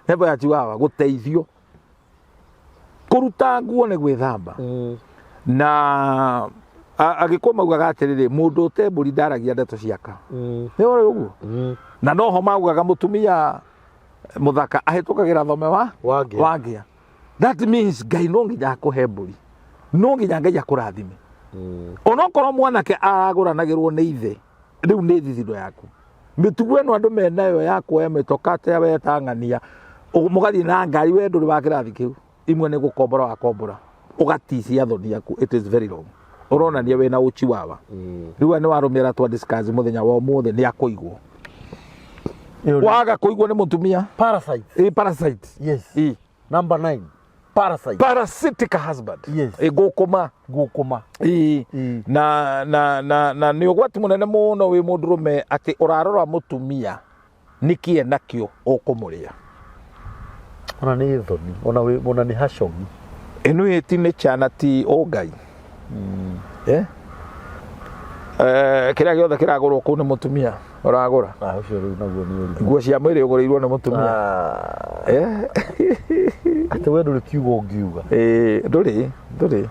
Speaker 2: level ya chiwawa gũteithio kũruta nguo nĩ gwĩthamba. Na Agĩkũyũ maugaga atĩrĩrĩ, mũndũ ũte mbũri ndaragia ndeto ciaka. Nĩ ũrĩ ũguo. Na noho maugaga mũtumia mũthaka ahĩtũkagĩra thome wa
Speaker 1: Wangĩa.
Speaker 2: Wangĩa. That means Ngai no nginya akũhe mbũri, no nginya Ngai akũrathime. Onokorwo mwanake aragũranagĩrwo nĩ ithe, rĩu nĩ thithino yaku. Mĩtugo ĩno andũ menayo ya kuoya mĩtoka atĩa wetang'ania, mũgathiĩ na ngari, we ndũrĩ wa kĩrathi kĩu, imwe nĩ gũkombora wakombora, ũgaticia thoni yaku. It is very wrong. Ũronania wĩna ũchiwawa. Rĩu aya nĩ warũmĩra twa discuss mũthenya wa ũmũthĩ nĩ akũigwo. Waga kũigwo nĩ mũtumia.
Speaker 1: Parasite.
Speaker 2: Ĩ, parasite.
Speaker 1: Yes.
Speaker 2: Ĩ.
Speaker 1: Number 9, parasite.
Speaker 2: Parasitic husband.
Speaker 1: Yes.
Speaker 2: Ĩ, ngũkũma.
Speaker 1: Ngũkũma.
Speaker 2: Ĩ. Na nĩ ũgwati mũnene mũno wĩ mũndũrũme atĩ ũrarora mũtumia nĩkĩ enakĩo ũkũmũrĩa.
Speaker 1: Ona nĩ thoni, ona nĩ hacogi.
Speaker 2: Ĩno ĩ ti nĩ chana ti ũngai. Eh? Kĩrĩa gĩothe kĩragũrwo kũu nĩ mũtumia ũragũra.
Speaker 1: Ah, ũcio rĩu naguo nĩ ũrimũ.
Speaker 2: Nguo cia mwĩrĩ ũgũrĩirwo nĩ mũtumia.
Speaker 1: Ah.
Speaker 2: Eh?
Speaker 1: Atĩ we ndũrĩ kiugo ũngiuga.
Speaker 2: Ĩĩ, ndũrĩ.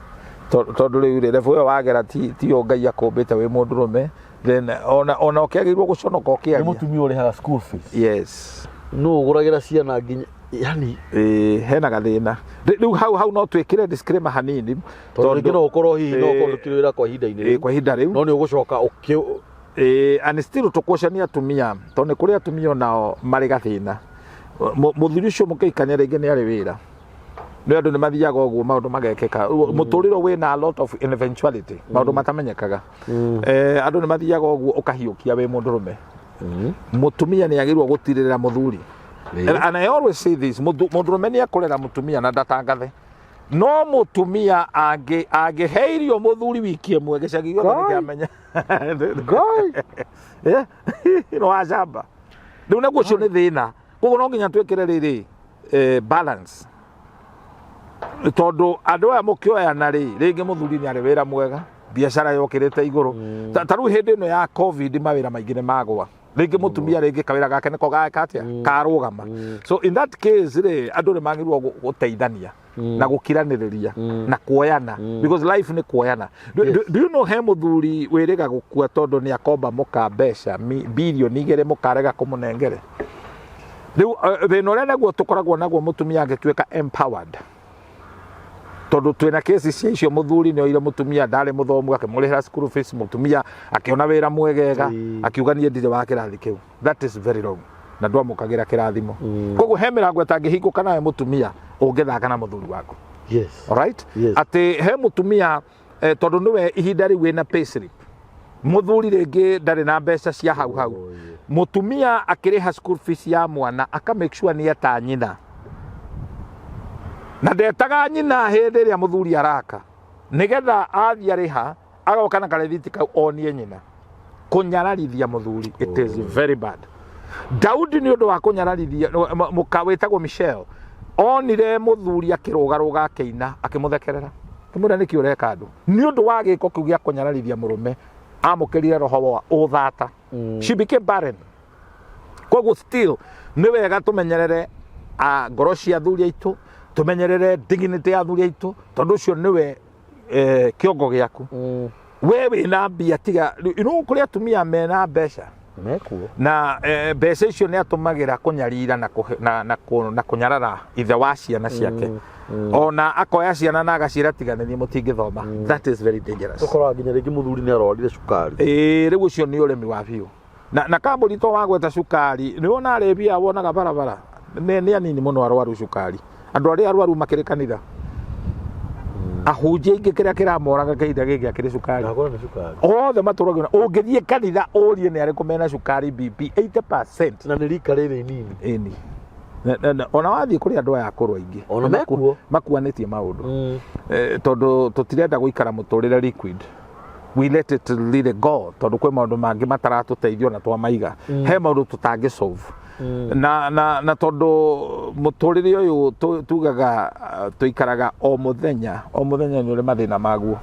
Speaker 2: Tondũ rĩu rĩ, level ĩyo wagera ti ũngai akũmbĩte wĩ mũndũrũme, then ona ũkĩagĩrĩirwo gũconoka
Speaker 1: Nĩ
Speaker 2: ũkĩaria.
Speaker 1: mũtumia ũrĩhaga school fees.
Speaker 2: Yes.
Speaker 1: Nũ ũgũragĩra ciana nginya yani.
Speaker 2: Ĩĩ, hena gathĩna. Rĩu hau no twĩkĩre disclaimer hanini.
Speaker 1: Tondũ rĩngĩ no ũkorwo hihi no
Speaker 2: Ĩĩ.
Speaker 1: ũkorwo ndũkĩrĩ wĩra kwa ihinda-inĩ
Speaker 2: Ĩĩ,
Speaker 1: rĩu.
Speaker 2: kwa ihinda rĩu.
Speaker 1: No nĩ ũgũcoka ũkĩ
Speaker 2: Ĩĩ, and still tũkũcania atumia tondũ nĩ kũrĩ atumia onao marĩ gathĩna. Mũthuri ũcio mũkĩhikania rĩngĩ nĩ arĩ wĩra. Nĩ andũ nĩ mathiaga ũguo maũndũ magekĩka. Mũtũrĩre wĩna a lot of eventuality, maũndũ matamenyekaga. Andũ nĩ mathiaga ũguo ũkahiũkia wĩ mũndũrũme. Mũtumia nĩ agĩrĩirwo gũtirĩrĩra mũthuri. And I always say this, mũndũrũme nĩ ekũrera mũtumia na ndatangathe. No mũtumia angĩhe irio mũthuri wiki ĩmwe gĩcagi gĩothe nĩ kĩamenya.
Speaker 1: Ngai.
Speaker 2: No wacamba. Rĩu naguo ũcio nĩ thĩna. Koguo no nginya twĩkĩre rĩrĩ balance. Tondũ andũ aya mũkĩoyana rĩ, rĩngĩ mũthuri nĩ arĩ wĩra mwega, biacara yokĩrĩte igũrũ. Ta rĩu hĩndĩ ĩno ya COVID mawĩra maingĩ nĩ magwa. Rĩngĩ mũtumia rĩngĩ kawĩra gake nĩko gaka atĩa? Karũgama. So in that case rĩ, andũ nĩ magĩrĩirwo gũteithania na gũkiranĩrĩria na kuoyana, because life nĩ kuoyana. Do you know he mũthuri wĩrĩga gũkua tondũ nĩ akomba mũka mbeca bilioni 2 mũkarega kũmũnengere? Rĩu thĩna ũrĩa naguo tũkoragwo naguo mũtumia angĩtuĩka empowered, tondũ twĩna kesi cia icio, mũthuri nĩ oire mũtumia ndarĩ mũthomu akĩmũrĩhĩra school fees, mũtumia akĩona wĩra mwegega, akiuga niĩ ndirĩ wa kĩrathi kĩu. That is very wrong, na ndwamũkagĩra kĩrathimo. Koguo he mĩrango ĩtangĩhingũka nawe mũtumia ũngĩthaka na mũthuri waku. Alright?
Speaker 1: Yes.
Speaker 2: Atĩ he mũtumia tondũ nĩwe ihinda rĩu wĩna payslip, mũthuri rĩngĩ ndarĩ na mbeca cia hau hau.
Speaker 1: Oh, yeah.
Speaker 2: Mũtumia akĩrĩha school fees ya mwana aka make sure nĩ eta nyina, na ndetaga nyina hĩndĩ ĩrĩa mũthuri araka, nĩgetha athiĩ arĩha agoka na karĩthiti kau onie nyina. Kũnyararithia mũthuri, it is very bad. Daudi nĩ ũndũ wa kũnyararithia mũka wĩtagwo Michelle, onire mũthuri akĩrũgarũga akĩina, akĩmũthekerera, akĩmwĩra nĩkĩ ũreka andũ. Nĩ ũndũ wa gĩko kĩu gĩa kũnyararithia mũrũme, amũkĩrire roho wa ũthata. She became barren. Koguo still nĩ wega tũmenyerere ngoro cia athuri aitũ, tũmenyerere dignity ya athuri aitũ, tondũ ũcio nĩwe kĩongo gĩaku. We wĩna mbia, tiga you know, kũrĩ atumia mena mbeca
Speaker 1: Mekuo.
Speaker 2: Na mbeca icio nĩ atũmagĩra kũnyarira na kũnyarara ithe wa ciana ciake. Ona akoya ciana na agaciĩra tiganĩrie mũtingĩthoma. That is very dangerous.
Speaker 1: Ũkoraga nginya rĩngĩ mũthuri nĩ arwarire cukari.
Speaker 2: Ĩĩ, rĩu ũcio nĩ ũremi wa biũ. Na kambuni to wagweta cukari, nĩ wona arĩbia wonaga barabara nĩ anini mũno arwaru cukari. Andũ arĩa arwaru makĩrĩ kanitha, ahunjia aingĩ kĩrĩa kĩramoraga kĩhinda gĩkĩ akĩrĩ cukari.
Speaker 1: Ndakora nĩ cukari.
Speaker 2: Othe matũragio. Ũngĩthiĩ kanitha ũrie nĩ arĩkũ mena cukari, BP 80%.
Speaker 1: Na nĩ rika rĩrĩ inini.
Speaker 2: Ĩni. Ona wathiĩ kũrĩ andũ aya akũrũ aingĩ
Speaker 1: Ona mekuo.
Speaker 2: Makuanĩtie maũndũ. Tondũ tũtirenda gũikara mũtũrĩre liquid, we let it really go, tondũ kwĩ maũndũ mangĩ mataratũteithia ona twamaiga. He maũndũ tũtangĩ solve na tondũ mũtũrĩre ũyũ tugaga tũikaraga o mũthenya o mũthenya nĩ ũrĩ mathĩna maguo.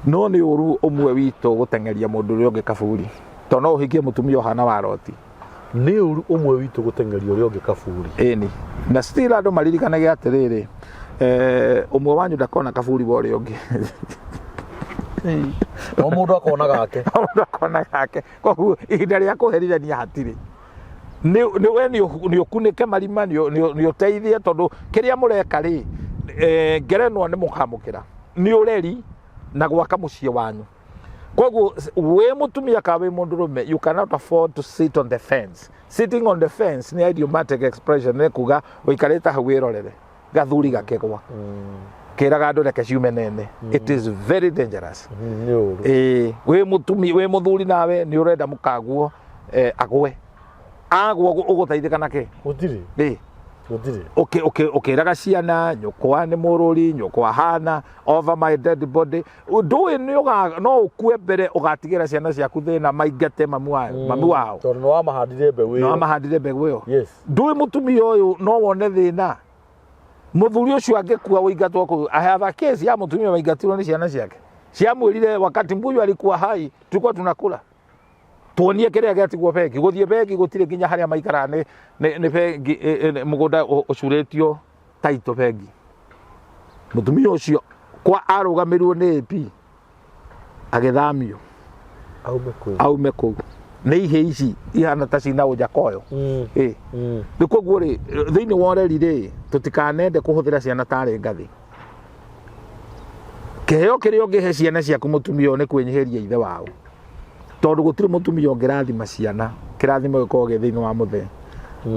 Speaker 2: No nĩ ũru ũmwe witũ gũteng'eria mũndũ ũrĩa ũngĩ kaburi, tondũ no ũhikie mũtumia ũhana wa Loti.
Speaker 1: Nĩ ũru ũmwe witũ gũteng'eria ũrĩa ũngĩ kaburi.
Speaker 2: Ĩni, na still andũ maririkanage atĩrĩrĩ, ũmwe wanyu ndakona kaburi wa ũrĩa ũngĩ.
Speaker 1: O mũndũ akona gake.
Speaker 2: O mũndũ akona gake. Koguo ihinda rĩa kũherithania hatirĩ. Nĩ we nĩ ũkunĩke marima, nĩ ũteithie, tondũ kĩrĩa mũreka rĩ, ngerenwa nĩ mũkamũkĩra. Nĩ ũreri na gwaka mũciĩ wanyu. Koguo wĩ mũtumia kana wĩ mũndũrũme, you cannot afford to sit on the fence. Sitting on the fence nĩ idiomatic expression, nĩ kuga ũikarĩte hau wĩrorere gathuri gakĩgwa, kĩraga andũ reke ciume nene. It is very dangerous.
Speaker 1: Nĩ ũru.
Speaker 2: Ĩĩ, wĩ mũtumia wĩ mũthuri nawe nĩ ũrenda mũkaguo agwe, agwa ũgũteithĩka na kĩ?
Speaker 1: Gũtirĩ.
Speaker 2: Ĩĩ.
Speaker 1: Gũtirĩ.
Speaker 2: Ũkĩraga ciana nyũkwa nĩ mũrũri, nyũkwa hana, over my dead body. Ndũĩ nĩ no ũkue mbere ũgatigĩra ciana ciaku thĩna, maingate mamu wao, mami wao.
Speaker 1: Tondũ nĩ wamahandire mbeũ
Speaker 2: nĩ
Speaker 1: ĩyo.
Speaker 2: Wamahandire mbegũ ĩyo.
Speaker 1: Yes.
Speaker 2: Ndũĩ mũtumia ũyũ no wone thĩna mũthuri ũcio angĩkua ũingatwo kũu. I have a case ya mũtumia waingatirwo nĩ ciana ciake, ciamwĩrire wakati mbuyu alikuwa hai tulikuwa tunakula, tuonie kĩrĩa gĩatigwo bengi. Gũthiĩ bengi gũtirĩ, nginya harĩa maikaraga nĩ bengi, mũgũnda ũcurĩtio taito bengi. Mũtumia ũcio kwa arũgamĩrwo nĩ AP agĩthamio.
Speaker 1: Aume kũu.
Speaker 2: Aume kũu nĩ ihĩ ici ihana ta cina ũnjakoyo. Ĩ. Rĩu koguo rĩ, thĩinĩ wa ũreri rĩ, tũtikanende kũhũthĩra ciana tarĩ ngathĩ. Kĩheo kĩrĩa ũngĩhe ciana ciaku, mũtumia ũyũ, nĩ kwĩnyihĩria ithe wao, tondũ gũtirĩ mũtumia ũngĩrathima ciana, kĩrathimo gĩkoragwo gĩ thĩinĩ wa mũthee.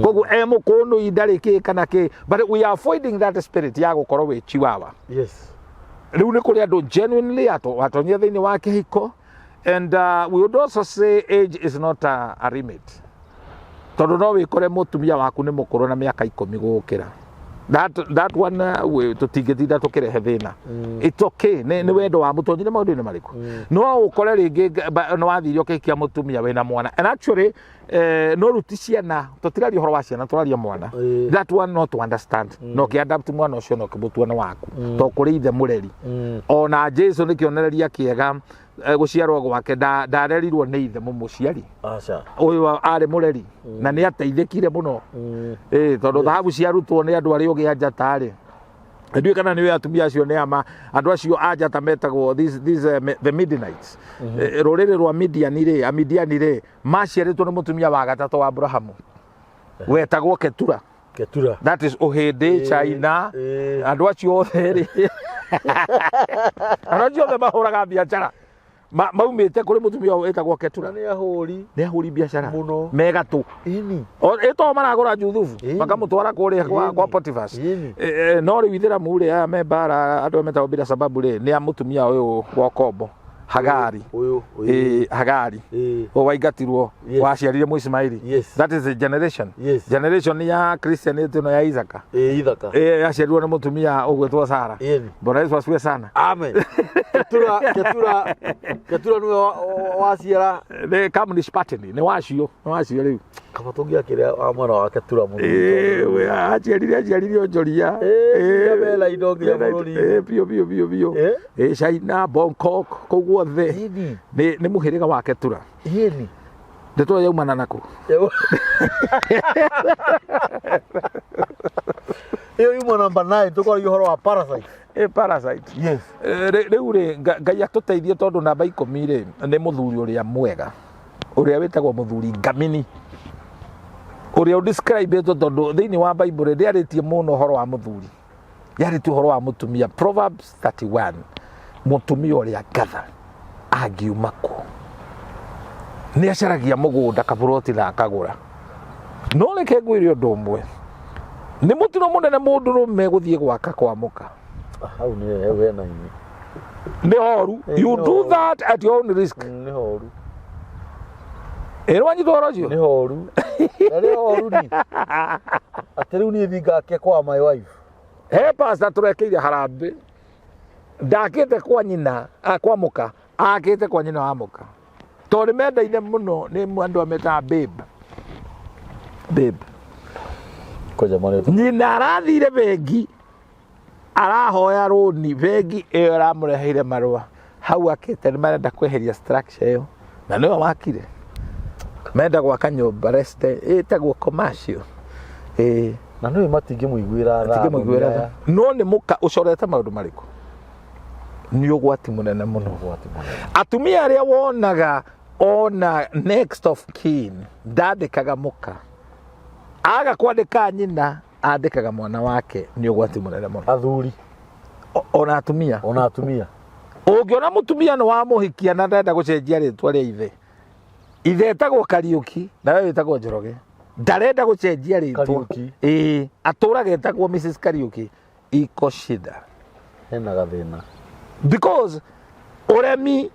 Speaker 2: Koguo e mũkũnũi ndarĩ kĩ kana kĩ, but we are avoiding that spirit ya gũkorwo wĩ chiwawa. Rĩu nĩ kũrĩ andũ genuinely watonyia thĩinĩ wa kĩhiko, and we would also say age is not a limit, tondũ no wĩkore mũtumia waku nĩ mũkũrũ na mĩaka 10 gũgũkĩra. That one, tũtingĩtinda tũkĩrehe thĩna. It's okay, nĩ wendo wa mũtonyire maũndũ-inĩ marĩkũ. No ũkore rĩngĩ nĩ wathire ũkĩhikia mũtumia wĩna mwana, and actually no rĩu ti ciana, tũtiraria ũhoro wa ciana, tũraria mwana. That one not to understand, no kĩ adapt mwana ũcio, no kĩmũtua nĩ waku, to kũrĩ ithe mũreri. Ona Jesu nĩ kĩonereria kĩega, gũciarwo gwake ndarerirwo nĩ ithe mũmũciari.
Speaker 1: Aca.
Speaker 2: Ũyũ arĩ mũreri na nĩ ateithĩkire mũno. Ĩ, tondũ thahabu ciarutwo nĩ andũ arĩa ũgĩ a njata rĩ, ndiũĩ kana nĩ atumia acio nĩ ama andũ acio a njata metagwo these, the Midianites. Rũrĩrĩ rwa Midiani rĩ, Amidiani rĩ, maciarĩtwo nĩ mũtumia wa gatatũ wa Abrahamu wetagwo Ketura.
Speaker 1: Ketura.
Speaker 2: That is Ũhĩndĩ, China. Andũ acio othe rĩ, andũ acio othe mahũraga biacara maumĩte kũrĩ mũtumia ũyũ wĩtagwo Ketura.
Speaker 1: Na nĩ ahũri.
Speaker 2: Nĩ ahũri biacara.
Speaker 1: Mũno.
Speaker 2: Megatũ.
Speaker 1: Ĩni.
Speaker 2: Ĩto maragũra Juthubu, makamũtwara kũrĩa kwa Potiphas. No rĩu ithĩramu rĩ, aya me mbara, andũ aya metagwo bila sababu rĩ, nĩ a mũtumia ũyũ wa ũkombo Hagari.
Speaker 1: Ũyũ.
Speaker 2: Ĩ, Hagari. Ũyũ waingatirwo. Waciarire Mũismaili. That is a generation. Generation ya Christianity ĩno ya Isaka.
Speaker 1: Ithaka.
Speaker 2: Ĩ, yaciarirwo nĩ mũtumia ũgwĩtwo Sara. Bwana Yesu asifiwe sana.
Speaker 1: Amen. Ketura nĩwe waciara.
Speaker 2: Nĩ Kamnish Pateni, nĩ wacio rĩu.
Speaker 1: Kaba tũngĩakĩrĩa wa mwena wa Ketura mũno.
Speaker 2: Ĩ, we aciarire onjoria.
Speaker 1: Ĩ, nginya mena indo nginya bũrũri.
Speaker 2: Ĩ, biũ biũ biũ biũ. Ĩ, China, Bangkok, kũu guothe. Nĩ mũhĩrĩga wa Ketura. Ndeto ĩyo yaumana nakũ?
Speaker 1: Ĩyo yuma namba 9, tũkwaria ũhoro wa parasite.
Speaker 2: Ĩ, parasite.
Speaker 1: Yes.
Speaker 2: Rĩu rĩ, Ngai atũteithie, tondũ namba 10 rĩ, nĩ mũthuri ũrĩa mwega, ũrĩa wĩtagwo mũthuri ngamini, ũrĩa ũdescribĩtwo, tondũ thĩinĩ wa Bible ndĩarĩtie mũno ũhoro wa mũthuri, yarĩtie ũhoro wa mũtumia. Proverbs 31, mũtumia ũrĩa ngatha angiuma kũ nĩ acaragia mũgũnda kaburoti na akagũra. No reke ngwĩre ũndũ ũmwe, nĩ mũtino mũnene mũndũrũme gũthiĩ gwaka kwa mũka.
Speaker 1: Hau nĩ hau hena hinya.
Speaker 2: Nĩ horu. You do that at your own risk.
Speaker 1: Nĩ horu.
Speaker 2: Ĩ, wanyita ũhoro ũcio?
Speaker 1: Nĩ horu. Na nĩ horu ni. Atĩ rĩu niĩ thiĩ ngake kwa my wife.
Speaker 2: He pastor tũrekeire harambĩ, ndakĩte kwa nyina, kwa mũka, akĩte kwa nyina wa mũka, tondũ nĩ mendaine mũno, nĩ andũ ametaga babe babe.
Speaker 1: Kwa jamani.
Speaker 2: Nyina arathire bengi arahoya rũni, bengi ĩyo ĩramũreheire marũa. Hau akĩte nĩ marenda kweheria structure ĩyo na nĩwe wakire. Marenda gwaka nyũmba ĩtagwo commercial. Ĩĩ.
Speaker 1: Na nĩ matingĩmũiguĩra tha.
Speaker 2: Matingĩmũiguĩra tha. No nĩ mũka ũcorete maũndũ marĩkũ? Nĩ ũgwati mũnene mũno.
Speaker 1: Ũgwati mũnene.
Speaker 2: Atumia arĩa wonaga ona next of kin ndandĩkaga mũka, aga kwandĩka nyina, andĩkaga mwana wake, nĩ ũgwati mũnene mũno.
Speaker 1: Athuri.
Speaker 2: Ona atumia.
Speaker 1: Ona atumia.
Speaker 2: Ũngĩona mũtumia nĩ wamũhikia na ndenda gũcenjia rĩtwa rĩa ithe, ithe etagwo Kariũki na we wĩtagwo Njoroge, ndarenda gũcenjia rĩtwa.
Speaker 1: Kariũki.
Speaker 2: Ĩĩ, atũraga etagwo Mrs Kariũki, iko shida.
Speaker 1: Hena gathĩna.
Speaker 2: Because ũremi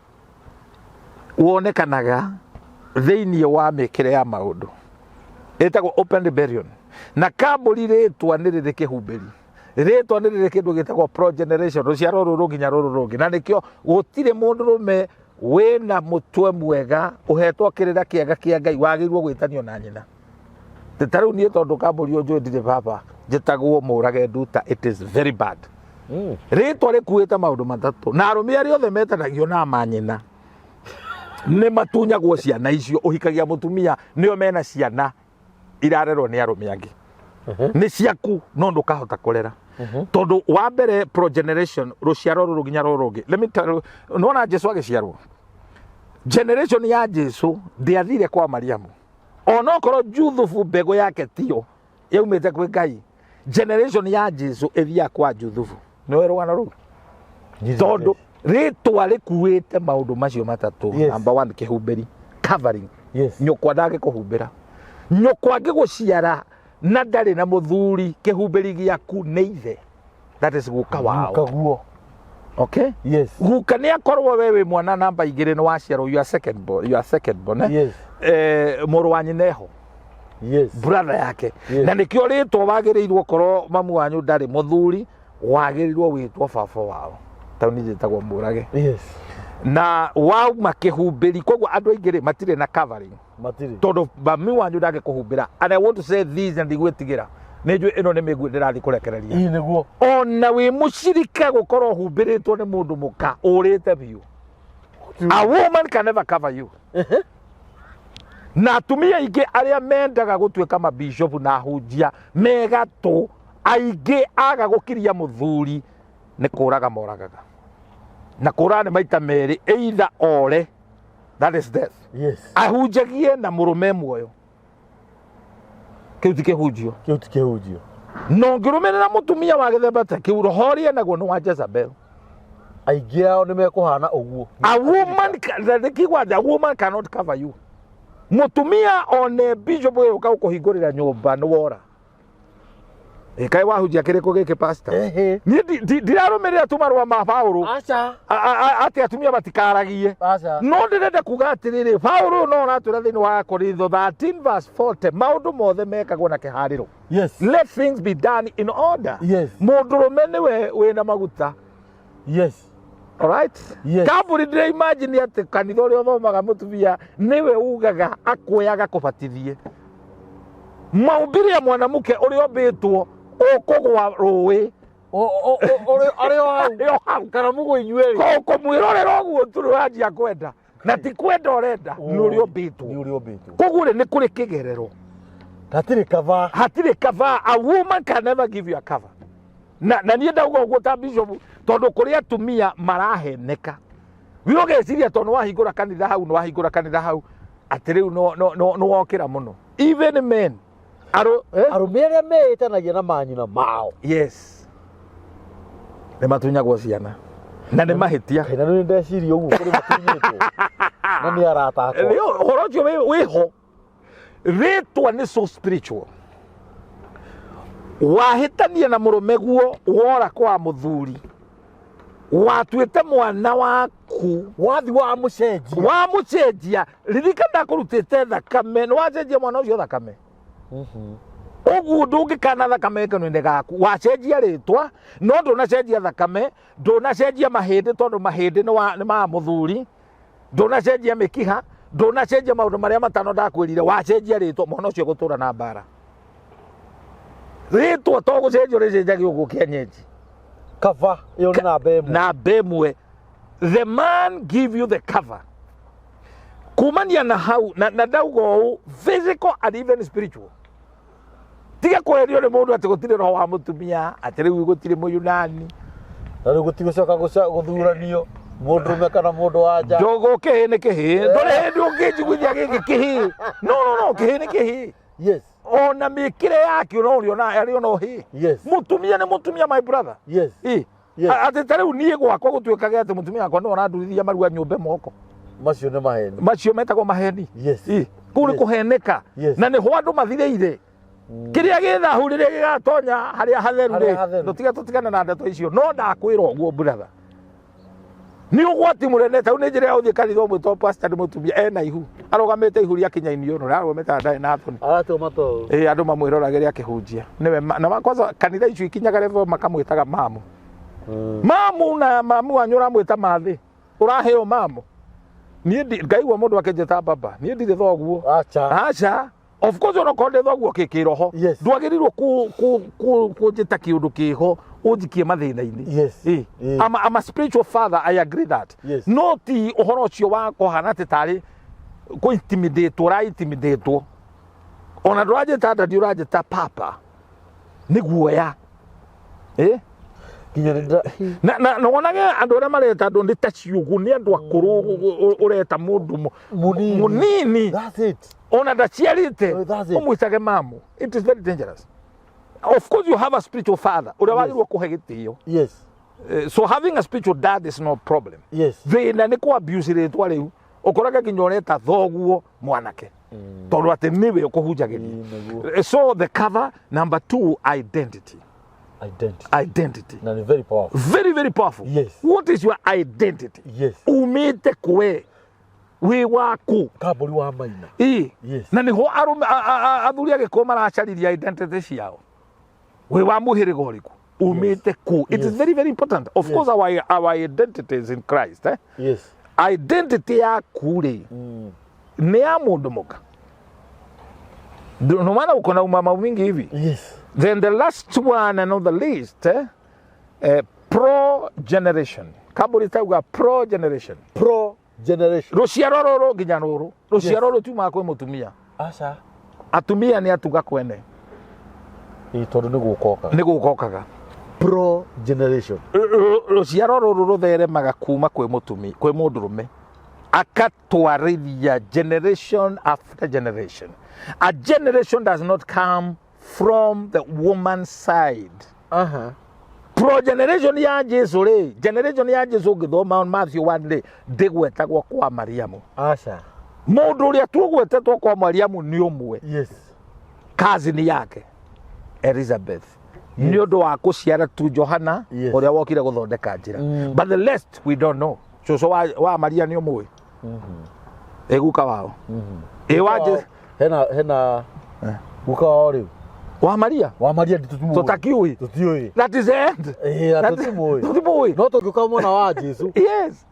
Speaker 2: wonekanaga thĩinĩ wa mĩkĩre ya maũndũ, ĩtagwo open rebellion. Na kambũri rĩtwa nĩ rĩrĩ kĩhumbĩri, rĩtwa nĩ rĩrĩ kĩndũ gĩtagwo progeneration, rũciaro rũrũ nginya rũrũ rũngĩ. Na nĩkĩo gũtirĩ mũndũrũme wĩna mũtwe mwega ũhetwo kĩrĩra kĩega kĩa Ngai wagĩrĩirwo gwĩtanio na nyina. Ta rĩu niĩ tondũ kambũri ũnjũĩ ndirĩ baba, njĩtagwo Mũrage Nduta. It is very bad. Rĩtwa rĩkuĩte maũndũ matatũ, na arũme arĩa othe metanagio na manyina nĩ matunyagwo ciana icio. Ũhikagia mũtumia nĩo mena ciana irarerwo nĩ arũme angĩ, nĩ ciaku no ndũkahota kũrera, tondũ wa mbere progeneration, rũciaro rũrũ nginya rũrũ rũngĩ. Let me tell you, nĩwona Jesu agĩciarwo, generation ya Jesu ndĩathire kwa Mariamu, onokorwo Juthubu mbegũ yake tiyo yaumĩte kwĩ Ngai. Generation ya Jesu ĩthiaga kwa Juthubu. Nĩwe rũgano rũu, tondũ rĩtwa rĩkuĩte maũndũ macio matatũ. Number one, kĩhumbĩri, covering. Nyũkwa ndangĩkũhumbĩra. Nyũkwa angĩgũciara na ndarĩ na mũthuri, kĩhumbĩri gĩaku nĩ ithe, that is guka wao.
Speaker 1: Kaguo.
Speaker 2: Okay. Guka nĩ akorwo we wĩ mwana namba igĩrĩ, nĩ waciarwo, you are second born, you are second born, eh? Mũrũ wa nyina eho. Brother yake. Na nĩkĩo rĩtwa wagĩrĩirwo korwo mamu wanyu ndarĩ mũthuri, wagĩrĩirwo wĩtwo baba wao. Taũni njĩtagwo Mũrage. Na wauma kĩhumbĩri, koguo andũ aingĩ rĩ matirĩ na covering.
Speaker 1: Matirĩ.
Speaker 2: Tondũ mami wanyu ndangĩkũhumbĩra. And I want to say this, na ndigwĩtigĩra, nĩ njũĩ ĩno nĩ mĩguĩ ndĩrathiĩ kũrekereria.
Speaker 1: Ii nĩguo.
Speaker 2: Ona wĩ mũcirika gũkorwo humbĩrĩtwo nĩ mũndũ mũka, ũrĩte biũ. A woman can never cover you. Na atumia aingĩ arĩa mendaga gũtuĩka mabishopu na ahunjia megatũ aingĩ, aga gũkiria mũthuri nĩ kũraga moragaga, na kũraga nĩ maita merĩ, either ore, that is death, ahunjagie na mũrũme muoyo, kĩu ti kĩhunjio.
Speaker 1: Kĩu ti kĩhunjio.
Speaker 2: Na ũngĩrũmĩrĩra mũtumia wa gĩthemba ta kĩu, roho ũrĩa naguo nĩ wa Jezebel.
Speaker 1: Aingĩ ao nĩ mekũhana ũguo.
Speaker 2: A woman the keyword, a woman cannot cover you. Mũtumia one bishop ũgĩũka gũkũhingũrĩra nyũmba nĩ wora. Ĩkaĩ wahunjia kĩrĩkũ gĩkĩ, pastor? Niĩ ndirarũmĩrĩra tu marũa ma Paũlũ.
Speaker 1: Aca.
Speaker 2: Atĩ atumia matikaragie.
Speaker 1: Aca.
Speaker 2: No ndĩrenda kuga atĩrĩrĩ, Paũlũ no aratwĩra thĩinĩ wa Korintho 13 verse 40, maũndũ mothe mekagwo na kĩharĩro. Let things be done in order. Mũndũrũme nĩwe wĩna maguta. Alright?
Speaker 1: Yes.
Speaker 2: Kamburi ndĩra imagine atĩ kanitha ũrĩa ũthomaga mũtumia nĩwe ugaga akuoyaga kũbatithie. Maumbire ya mwanamke ũrĩa ũmbĩtwo ũkũgwa rũĩ.
Speaker 1: Arĩ o hau.
Speaker 2: Arĩ o hau.
Speaker 1: Kana mũgũ inyuĩ.
Speaker 2: Kũmwĩrorera ũguo tu nĩwanjia kwenda. Na ti kwenda ũrenda, nĩ ũrĩa ũmbĩtwo.
Speaker 1: Nĩ ũrĩa ũmbĩtwo.
Speaker 2: Koguo rĩ, nĩ kũrĩ kĩgerero.
Speaker 1: Hatirĩ cover.
Speaker 2: Hatirĩ cover. A woman can never give you a cover. Na niĩ ndauga ũguo ta bishop tondũ kũrĩ atumia maraheneka. We ũgeciria tondũ nĩwahingũra kanitha hau, nĩwahingũra kanitha hau, atĩ rĩu nĩwokĩra mũno. Even men. Aru?
Speaker 1: Arũme arĩa meĩtanagia na manyina mao.
Speaker 2: Yes. Nĩ matunyagwo ciana. Na nĩ mahĩtia.
Speaker 1: Kaina nĩ ndeciria ũguo kũrĩ matunyĩtwo. Na nĩ arata akwa.
Speaker 2: Rĩu ũhoro ũcio wĩho. Rĩtwa nĩ so spiritual. Wahĩtania na mũrũme guo wora kwa mũthuri, watuĩte mwana waku.
Speaker 1: Wathi wa mũcenjia.
Speaker 2: Wa mũcenjia. Ririkana ndakũrutĩte thakame, nĩ wacenjia mwana ũcio thakame. Ũguo ndũngĩkana thakame kanua-inĩ gaku. Wacenjia rĩtwa, no ndũnacenjia thakame, ndũnacenjia mahĩndĩ tondũ mahĩndĩ nĩ ma mũthuri, ndũnacenjia mĩkiha, ndũnacenjia maũndũ marĩa matano ndakwĩrire. Wacenjia rĩtwa, mwana ũcio gũtũra na mbara. Rĩtwa to gũcenjio rĩcenjagio ũguo kĩenyenji.
Speaker 1: Cover ĩyo nĩ namba ĩmwe.
Speaker 2: Namba ĩmwe. The man give you the cover kumania na hau na ndauga ũũ, physical and even spiritual. Tiga kwerio nĩ mũndũ atĩ gũtirĩ roho wa mũtumia, atĩ rĩu gũtirĩ mũyunani.
Speaker 1: Na rĩu gũtigũcoka gũthuranio mũndũrũme kana mũndũ wa nja.
Speaker 2: Njogo kĩhĩ nĩ kĩhĩ, ndũrĩ hĩndĩ ũngĩnjiguithia gĩkĩ kĩhĩ. No, no, no, kĩhĩ nĩ kĩhĩ. Ona mĩkĩre yakĩo no ũrĩona arĩ ona ũhĩ. Mũtumia nĩ mũtumia, my brother. Ĩ. Atĩ ta rĩu niĩ gwakwa gũtuĩkage atĩ mũtumia wakwa nĩwe ũrandurithia marua nyũmbe moko.
Speaker 1: Macio nĩ maheni.
Speaker 2: Macio metagwo maheni. Ĩ, kũu nĩ kũheneka. Na nĩho andũ mathirĩire. Kĩrĩa gĩ thahu rĩrĩa gĩgatonya harĩa hatheru
Speaker 1: Harĩa
Speaker 2: rĩ,
Speaker 1: hatheru.
Speaker 2: tũtige tũtigane na ndeto icio. No ndakwĩra ũguo, brother, nĩ ũgwati mũnene. Tau nĩ njĩra ya gũthiĩ kanitha ũmwĩtwo pastor nĩ mũtumia ena ihu, arũgamĩte ihu rĩa kinya iniũrũ, arũgamĩte na ndarĩ na thoni.
Speaker 1: Aratua matũ.
Speaker 2: Ĩ, andũ mamwĩroragĩre akĩhunjia nĩwe na kwanza kanitha icio ikinyaga level makamwĩtaga mamu. Mamu na mamu wanyu ũramwĩta mathĩ, ũraheo mamu. Niĩ ngaigua mũndũ akĩnjĩta baba, niĩ ndirĩ thoguo.
Speaker 1: Acha.
Speaker 2: Aca, of course onokorwo ndĩ thoguo kĩroho, ndwagĩrĩirwo kũnjĩta kĩũndũ kĩho ũnjikie mathĩna-inĩ. Ĩ. I'm a spiritual father, I agree that. No ti ũhoro ũcio wa kũhana atĩ tarĩ kũ intimidate, ũra intimidate. Ona ndũranjĩta daddy, ũranjĩta papa. Nĩ guoya. Ĩ?
Speaker 1: Nginya nĩ ndĩra-
Speaker 2: Na wonage andũ arĩa mareta andũ nĩ ta ciũgũ, nĩ andũ akũrũ ũreta mũndũ
Speaker 1: Mũnini.
Speaker 2: mũnini.
Speaker 1: That's it.
Speaker 2: Ona ndaciarĩte,
Speaker 1: Oh, that's it.
Speaker 2: ũmwĩtage mamu. It is very dangerous. Of course you have a spiritual father ũrĩa wagĩrĩirwo kũhe gĩtĩo. So having a spiritual dad is no problem. Thĩna nĩ kũ abuse rĩtwa rĩu, ũkoraga nginya ũreta thoguo mwanake tondũ atĩ nĩwe ũkũhunjagĩria.
Speaker 1: Ĩ, nĩguo.
Speaker 2: So the cover number 2, identity.
Speaker 1: Identity.
Speaker 2: Identity.
Speaker 1: Na ni very powerful.
Speaker 2: Very, very powerful. What is your identity? Umĩte kwe, wĩ waku.
Speaker 1: Kambũri wa Maina.
Speaker 2: Ĩ. Na nĩho arũme, athuri a Gĩkũyũ maracariria identity ciao. Wĩ wa mũhĩrĩga ũrĩkũ? Umĩte kũ? It is very, very important. Of course our identity is in Christ. Identity yaku rĩ, nĩ ya mũndũ mũka. Ndio maana uko na umama mingi hivi. Then the last one and not the least, pro generation. Kaburi tauga pro generation.
Speaker 1: Pro generation.
Speaker 2: Rũciaro rũrũ nginya rũrũ. Rũciaro rũtiumaga kwĩ mũtumia.
Speaker 1: Aca.
Speaker 2: Atumia nĩ atuga kwene.
Speaker 1: Ĩ, tondũ nĩ gũkokaga.
Speaker 2: Nĩ gũkokaga.
Speaker 1: Pro generation.
Speaker 2: Rũciaro rũrũ rũtheremaga kuma kwĩ mũtumia, kwĩ mũndũrũme. Akatwarĩria generation after generation. A generation does not come from the woman's side. Pro generation ya Jesu rĩ, generation ya Jesu ũngĩthoma Matthew 1 rĩ, ndĩgwetagwo kwa Mariamu.
Speaker 1: Aca.
Speaker 2: Mũndũ ũrĩa tũgwetetwo kwa Mariamu nĩ ũmwe. Cousin yake Elizabeth. Nĩ ũndũ wa kũciara tu Johana, ũrĩa wokire gũthondeka njĩra. But the rest we don't know. Cũcũ wa Maria nĩ ũmũĩ? Ĩ guka wao. Ĩ wa Jesu.
Speaker 1: Hena guka wao rĩu.
Speaker 2: Wa Maria?
Speaker 1: Wa Maria nditũtimũĩ.
Speaker 2: Tũtakiũĩ.
Speaker 1: Tũtiũĩ.
Speaker 2: That is the end.
Speaker 1: Ĩ,
Speaker 2: That
Speaker 1: tũtimũĩ.
Speaker 2: Tũtimũĩ.
Speaker 1: No tũngĩũka mwena wa Jesu,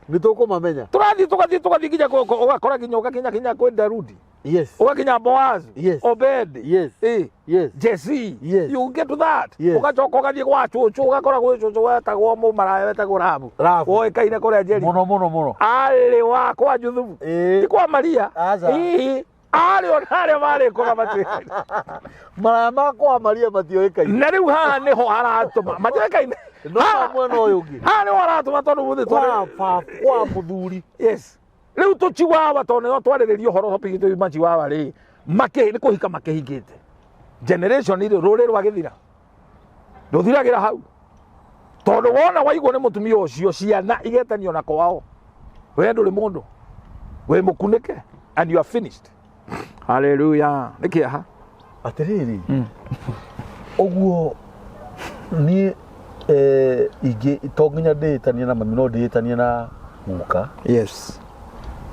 Speaker 1: nĩ tũkũmamenya.
Speaker 2: Tũrathiĩ, tũgathiĩ, tũgathiĩ nginya ũgakora nginya ũgakinya nginya kwĩ Daudi. Ũgakinya Boaz. Obed. Ĩ. Jesse. You get to that. Ũgacoka ũgathiĩ gwa cũcũ, ũgakora gwĩ cũcũ wetagwo mũmaraya wetagwo Rahabu.
Speaker 1: Rahabu.
Speaker 2: Woĩkaine kũrĩa Jeriko.
Speaker 1: Mũno, mũno, mũno.
Speaker 2: Arĩ wa kwa Juthubu.
Speaker 1: Ĩ.
Speaker 2: Ti kwa Maria.
Speaker 1: Aca.
Speaker 2: Ĩ. Arĩ ona arĩa marĩ kũga matiũĩkaine.
Speaker 1: Maraya ma kwa Maria matiũĩkaine.
Speaker 2: Na rĩu haha nĩho haratũma. Matiũĩkaine.
Speaker 1: No mwena ũyũ ũngĩ.
Speaker 2: Haha nĩho haratũma tondũ mũthĩ
Speaker 1: Kwa
Speaker 2: twarĩ-
Speaker 1: baba, kwa mũthuri.
Speaker 2: Rĩu tũchiwawa tondũ nĩho twarĩrĩria ũhoro topic itũ yuma chiwawa rĩ, nĩ kũhika makĩhingĩte. Generation rĩ, rũrĩ rwagĩthira. Rũthiragĩra hau. Tondũ wona waigwo nĩ mũtumia ũcio, ciana igetanio na kwao. We ndũrĩ mũndũ. Wĩ mũkunĩke and you are finished. Hallelujah. Nĩ kĩeha.
Speaker 1: Atĩrĩrĩ, ũguo niĩ, ingĩ to nginya ndĩĩtanie na mami, no ndĩĩtanie na guka.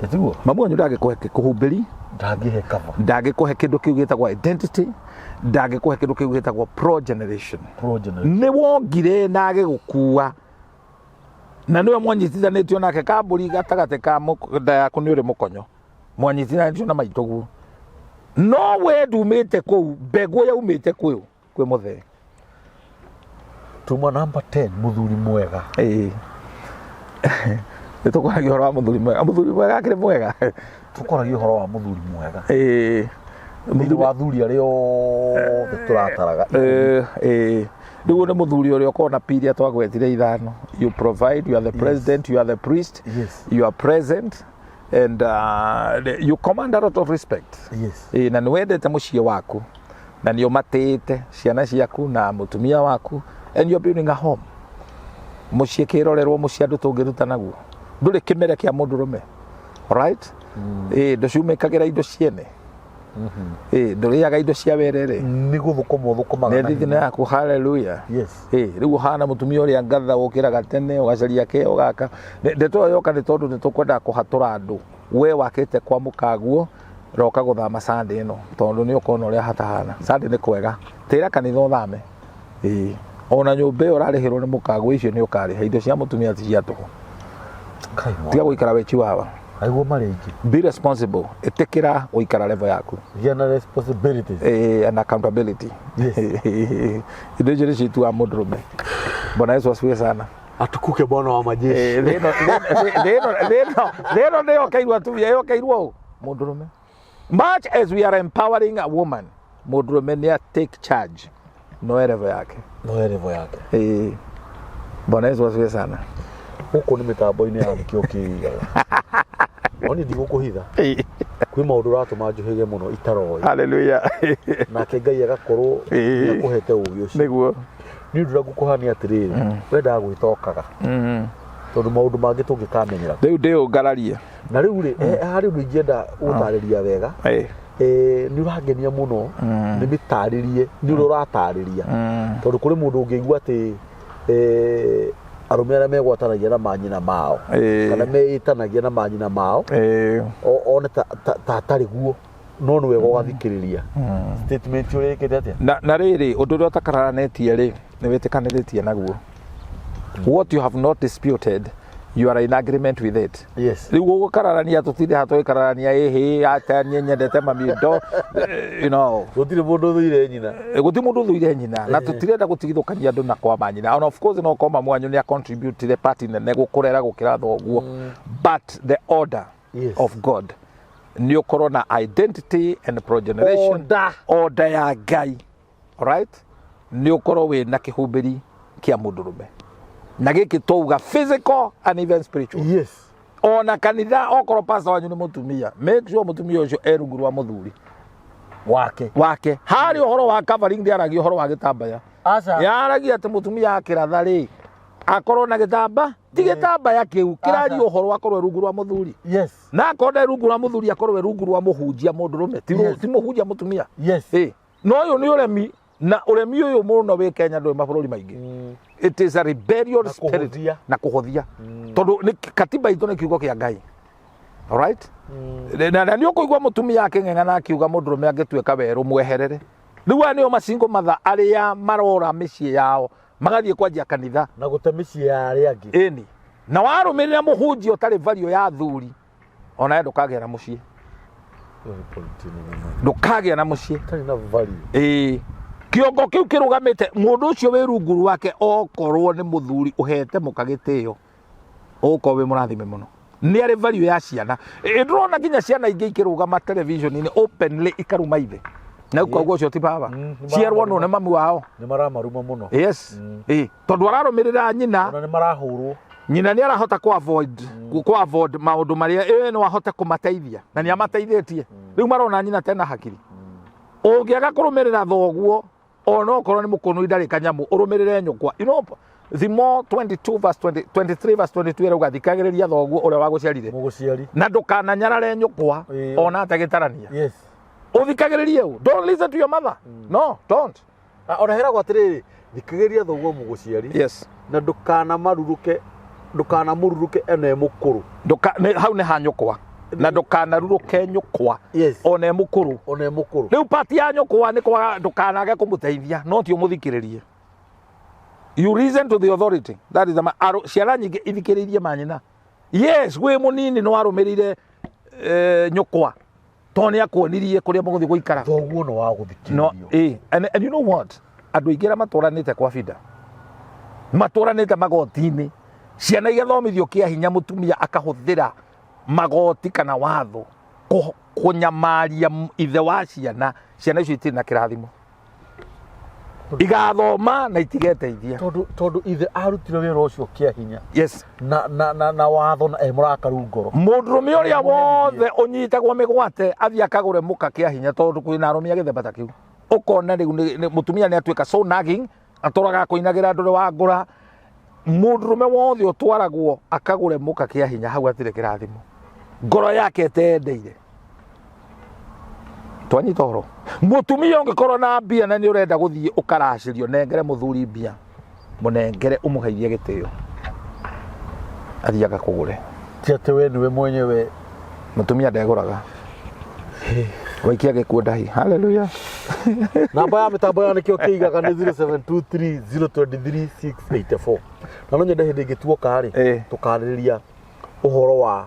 Speaker 1: Ĩtiguo?
Speaker 2: Mamu wanyu ndangĩkũhe kũhumbĩri.
Speaker 1: Ndangĩhe cover.
Speaker 2: Ndangĩkũhe kĩndũ kĩu gĩtagwo identity, ndangĩkũhe kĩndũ kĩu gĩtagwo pro generation.
Speaker 1: Pro generation.
Speaker 2: Nĩ wongire na agĩgũkua. Na nĩwe mwanyitithanĩtio nake kambũri gatagatĩ ka nda yaku nĩ ũrĩ mũkonyo. Mwanyitithanĩtio na maitũguo. No we ndumĩte kũu, mbegũ yaumĩte kũu kwĩ mũthee.
Speaker 1: Tuma number 10, mũthuri mwega.
Speaker 2: Ĩĩ. Nĩ tũkwaragia ũhoro wa mũthuri mwega. Mũthuri mwega akĩrĩ mwega.
Speaker 1: Tũkwaragia ũhoro wa mũthuri mwega.
Speaker 2: Ĩĩ.
Speaker 1: Thĩinĩ wa athuri arĩa othe tũrataraga.
Speaker 2: Ĩĩ. Rĩu nĩ mũthuri ũrĩa ũkoragwo na P iria twagwetire ithano. You provide, you are the president, you are the priest, you are present and you command a lot of respect. Ĩĩ, na nĩ wendete mũciĩ waku na nĩ ũmatĩĩte ciana ciaku na mũtumia waku and you are building a home. Mũciĩ kĩrorerwo, mũciĩ andũ tũngĩruta naguo. Ndũrĩ kĩmere kĩa mũndũrũme. Alright? Ĩĩ, ndũcumĩkagĩra indo ciene. Ĩĩ, ndũrĩaga indo cia werere.
Speaker 1: Nĩ gũthũkũma ũthũkũmaga
Speaker 2: Nĩ
Speaker 1: na
Speaker 2: thithino
Speaker 1: hinya.
Speaker 2: yaku, hallelujah. Ĩĩ, rĩu ũhana mũtumia ũrĩa ngatha ũkĩraga tene ũgacaria kĩo gaka. Ndeto ĩyo yoka nĩ tondũ nĩ tũkwendaga kũhatũra andũ. We wakĩte kwa mũkaguo roka gũthama Sunday ĩno tondũ nĩ ũkona ũrĩa hatahana. Sunday nĩ kwega. Tĩra kanitha ũthame. Ĩĩ. Ona nyũmba ĩyo ũrarĩhĩrwo nĩ mũkaguo icio nĩ ũkarĩha. Indo cia mũtumia ti cia tũhũ.
Speaker 1: Kai mwana.
Speaker 2: Tiga gũikara wĩ chiwawa.
Speaker 1: Aiguo marĩ aingĩ.
Speaker 2: Be responsible. Ĩtĩkĩra gũikara level yaku.
Speaker 1: Gĩa na responsibilities.
Speaker 2: And accountability. Indo icio nĩcio ituaga mũndũrũme. Bwana Yesu asifiwe sana.
Speaker 1: Atukuke Bwana wa majeshi.
Speaker 2: Thĩ ĩno- thĩ- thĩ ĩno- thĩ ĩno- thĩ ĩno nĩyokeirwo atumia yokeirwo ũ mũndũrũme. Much as we are empowering a woman, mũndũrũme nĩ a take charge no level yake.
Speaker 1: No level yake.
Speaker 2: Bwana Yesu asifiwe sana.
Speaker 1: Gũkũ nĩ mĩtambo-inĩ ya nĩkĩo kĩigaga. No niĩ ndigũkũhitha. Kwĩ maũndũ ũratũma njũhĩge mũno itaroĩ.
Speaker 2: Hallelujah.
Speaker 1: Nake Ngai agakorwo nĩakũhete ũgĩ ũcio.
Speaker 2: Nĩguo.
Speaker 1: Nĩ ũndũ ũrĩa ngũkũhania atĩrĩrĩ, wendaga gwĩtokaga. Tondũ maũndũ mangĩ tũngĩkamenyera.
Speaker 2: Rĩu ndĩũngararie.
Speaker 1: Na rĩu rĩ, harĩ ũndũ ingĩenda gũtarĩria wega. Nĩ ũrangenia mũno, nĩ mĩtarĩrie, nĩ ũrĩa ũratarĩria. Tondũ kũrĩ mũndũ ũngĩigua atĩ arũme arĩa megwatanagia na manyina mao, kana meĩtanagia na manyina mao, one ta atarĩ guo, no nĩ wega ũgathikĩrĩria. Statement ũrĩa ĩkĩte atĩa?
Speaker 2: Na rĩrĩ, ũndũ ũrĩa ũtakararanĩtie rĩ, nĩ wĩtĩkanĩrĩtie naguo. What you have not disputed, you are in agreement with it. Rĩu ũgũkararania tũtinde haha tũgĩkararania ĩhĩ ata niĩ nyendete mami ndo, you know.
Speaker 1: Gũtirĩ mũndũ ũthũire nyina.
Speaker 2: Gũtirĩ mũndũ ũthũire nyina na tũtirenda gũtigithũkania andũ na kwa manyina. And of course no korwo mamu wanyu nĩ a contribute part nene gũkũrera gũkĩra thoguo. But the order of God nĩ ũkorwo na identity and progeneration.
Speaker 1: Order.
Speaker 2: Order ya Ngai. Alright? Nĩ ũkorwo wĩ na kĩhumbĩri kĩa mũndũrũme. Na gĩkĩ twauga physical and even spiritual. Ona kanitha okorwo pastor wanyu nĩ mũtumia, make sure mũtumia ũcio e rungu rwa mũthuri
Speaker 1: wake.
Speaker 2: Wake. Harĩ ũhoro wa covering ndĩaragia ũhoro wa gĩtambaya.
Speaker 1: Aca.
Speaker 2: Yaragia atĩ mũtumia akĩratha rĩ, akorwo na gĩtamba, ti gĩtambaya kĩu, kĩraria ũhoro akorwo e rungu rwa mũthuri. Na akorwo nde rungu rwa mũthuri, akorwo e rungu rwa mũhunjia mũndũrũme, ti mũhunjia mũtumia. No ũyũ nĩ ũremi, na ũremi ũyũ mũno wĩ Kenya ndũrĩ mabũrũri maingĩ. It is a rebellion
Speaker 1: Na
Speaker 2: spirit.
Speaker 1: kũhũthia.
Speaker 2: Na kũhũthia. Tondũ nĩ katiba itũ nĩ kiugo kĩa Ngai. Alright? Na nĩ ũkũigua mũtumia akĩng'eng'ana akiuga mũndũrũme angĩtuĩka werũ mweherere. Rĩu aya nĩo macingo matha arĩa marora mĩciĩ yao magathiĩ kwanjia kanitha.
Speaker 1: Na gũte mĩciĩ ya arĩa angĩ.
Speaker 2: Ĩni. Na warũmĩrĩra mũhunjia ũtarĩ value ya athuri, ona we ndũkagĩa na mũciĩ. Ndũkagĩa na mũciĩ.
Speaker 1: Ũtarĩ na value.
Speaker 2: Ĩĩ. Kĩongo kĩu kĩrũgamĩte mũndũ ũcio wĩ rungu rwake okorwo nĩ mũthuri ũhete mũka gĩtĩo, ũgũkorwo wĩ mũrathime mũno. Nĩ arĩ value ya ciana. Ndĩrona nginya ciana ingĩ ikĩrũgama television-inĩ openly ikaruma ithe. Na ũkauga ũcio ti baba. Cierwo nũ nĩ mami wao.
Speaker 1: Nĩ maramaruma mũno.
Speaker 2: Tondũ ararũmĩrĩra nyina.
Speaker 1: Ona nĩ marahũrwo.
Speaker 2: Nyina nĩ arahota kũ avoid maũndũ marĩa, no ahote kũmateithia. Na nĩ amateithĩtie. Rĩu marona nyina tena hakiri. Ũngĩaga kũrũmĩrĩra thoguo, ona okorwo nĩ mũkũnũ ndarĩ kanyamũ, ũrũmĩrĩre nyũkwa. You know, Thimo 22 verse 23 verse 22 ĩrauga thikagĩrĩria thoguo ũrĩa wagũciarire.
Speaker 1: Mũgũciari.
Speaker 2: Na ndũkananyarare nyũkwa, ona atagĩtarania. Ũthikagĩrĩrie ũ. Don't listen to your mother. No, don't.
Speaker 1: Ona heragwo atĩrĩrĩ, thikagĩrĩria thoguo mũgũciari. Na ndũkanamarurũke, ndũkanamũrurũke ene mũkũrũ.
Speaker 2: Hau nĩ ha nyũkwa. Na ndũkanarurũke nyũkwa. Ona e mũkũrũ.
Speaker 1: Ona e mũkũrũ.
Speaker 2: Rĩu part ya nyũkwa nĩ kwaga ndũkanage kũmũteithia, no ti ũmũthikĩrĩrie. You listen to the authority. That is the ciana nyingĩ ithikĩrĩirie manyina. Yes, wĩ mũnini nĩ warũmĩrĩire, nyũkwa. Tondũ nĩ akuonirie kũrĩa mũgũthiĩ gũikara.
Speaker 1: Thoguo nĩ wa gũthikĩrĩrio.
Speaker 2: No, and you know what? Andũ aingĩ arĩa matũranĩte kwa Bida, matũranĩte magoti-inĩ, Ciana igathomithio kĩa hinya, mũtumia akahũthĩra magoti kana watho kũnyamaria ithe wa ciana. Ciana icio itirĩ na kĩrathimo, igathoma na itigeteithia.
Speaker 1: Tondũ ithe arutire wĩra ũcio kĩa hinya.
Speaker 2: Yes.
Speaker 1: Na watho na e mũrakaru ngoro.
Speaker 2: Mũndũrũme ũrĩa wothe ũnyitagwo mĩgwate athiĩ akagũre mũka kĩa hinya, tondũ kwĩna arũme a gĩthemba ta kĩu, ũkona rĩu mũtumia nĩ atuĩka so nagging, atũraga kũinagĩra ndũrĩ wa ngũra. Mũndũrũme wothe ũtwaragwo akagũre mũka kĩa hinya, hau hatirĩ kĩrathimo, ngoro yake ĩtendeire. Twanyita ũhoro? Mũtumia ũngĩkorwo na mbia na nĩ ũrenda gũthiĩ ũkaracĩrio, nengere mũthuri mbia, mũnengere, ũmũheithie gĩtĩo, athiĩ agakũgũre.
Speaker 1: Ti atĩ we nĩwe mwenyewe.
Speaker 2: Mũtumia ndegũraga, waikia gĩkuũ ndahi. Haleluya.
Speaker 1: Namba ya mĩtambo ya nĩkĩo kĩigaga nĩ 0723 023 684. Na no nyende hĩndĩ ĩngĩ tuoka rĩ, tũkarĩrĩria ũhoro wa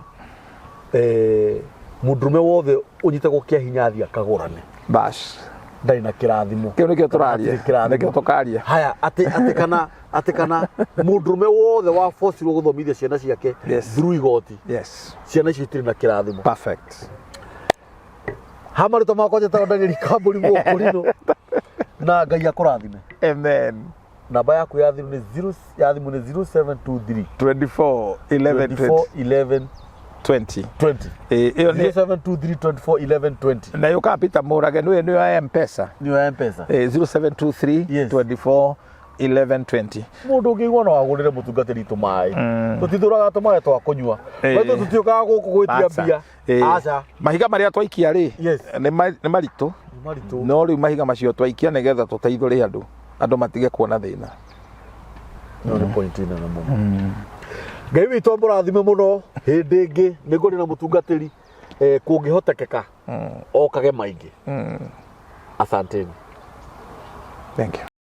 Speaker 1: mũndũrũme wothe ũnyitagwo kĩa hinya athiĩ akagũrane
Speaker 2: Bas.
Speaker 1: Ndarĩ na kĩrathimo.
Speaker 2: Kĩu nĩkĩo tũraria.
Speaker 1: Hatirĩ kĩrathimo.
Speaker 2: Nĩkĩo tũkaria.
Speaker 1: Haya, atĩ kana mũndũrũme wothe wa bocirwo gũthomithia ciana ciake through igoti, ciana icio itirĩ na kĩrathimo.
Speaker 2: Perfect.
Speaker 1: Ha marĩtwa makwa njĩtagwo Daniel Kambũri Mũkũrinũ, na Ngai akũrathime.
Speaker 2: Amen.
Speaker 1: Namba yaku ya thimũ nĩ 0 ya thimũ nĩ 0723
Speaker 2: 24 11
Speaker 1: 24 11
Speaker 2: 20.
Speaker 1: 20.
Speaker 2: Ĩyo nĩ
Speaker 1: 0723 24 11 20.
Speaker 2: Na yũkaga Peter Mũrage, nĩyo ya M-Pesa.
Speaker 1: Nĩyo ya M-Pesa.
Speaker 2: 0723 24 11 20.
Speaker 1: Mũndũ ũngĩigua no agũrĩre mũtungatĩri tũmaĩ. Tũtithũraga tũmaĩ twa kũnyua. Wetũ tũtiũkaga gũkũ gwĩtia
Speaker 2: Aca.
Speaker 1: mbia. Aca.
Speaker 2: Mahiga marĩa twaikia rĩ, nĩ maritũ.
Speaker 1: Nĩ maritũ.
Speaker 2: No rĩu mahiga macio twaikia nĩgetha tũteithũre andũ, andũ matige kuona thĩna.
Speaker 1: No nĩ point nene mũno. Ngai witũ amũrathime mũno. Hĩndĩ ĩngĩ nĩ ngũrĩ na mũtungatĩri, kũngĩhotekeka okage maingĩ. Asanteni.
Speaker 2: Thank you.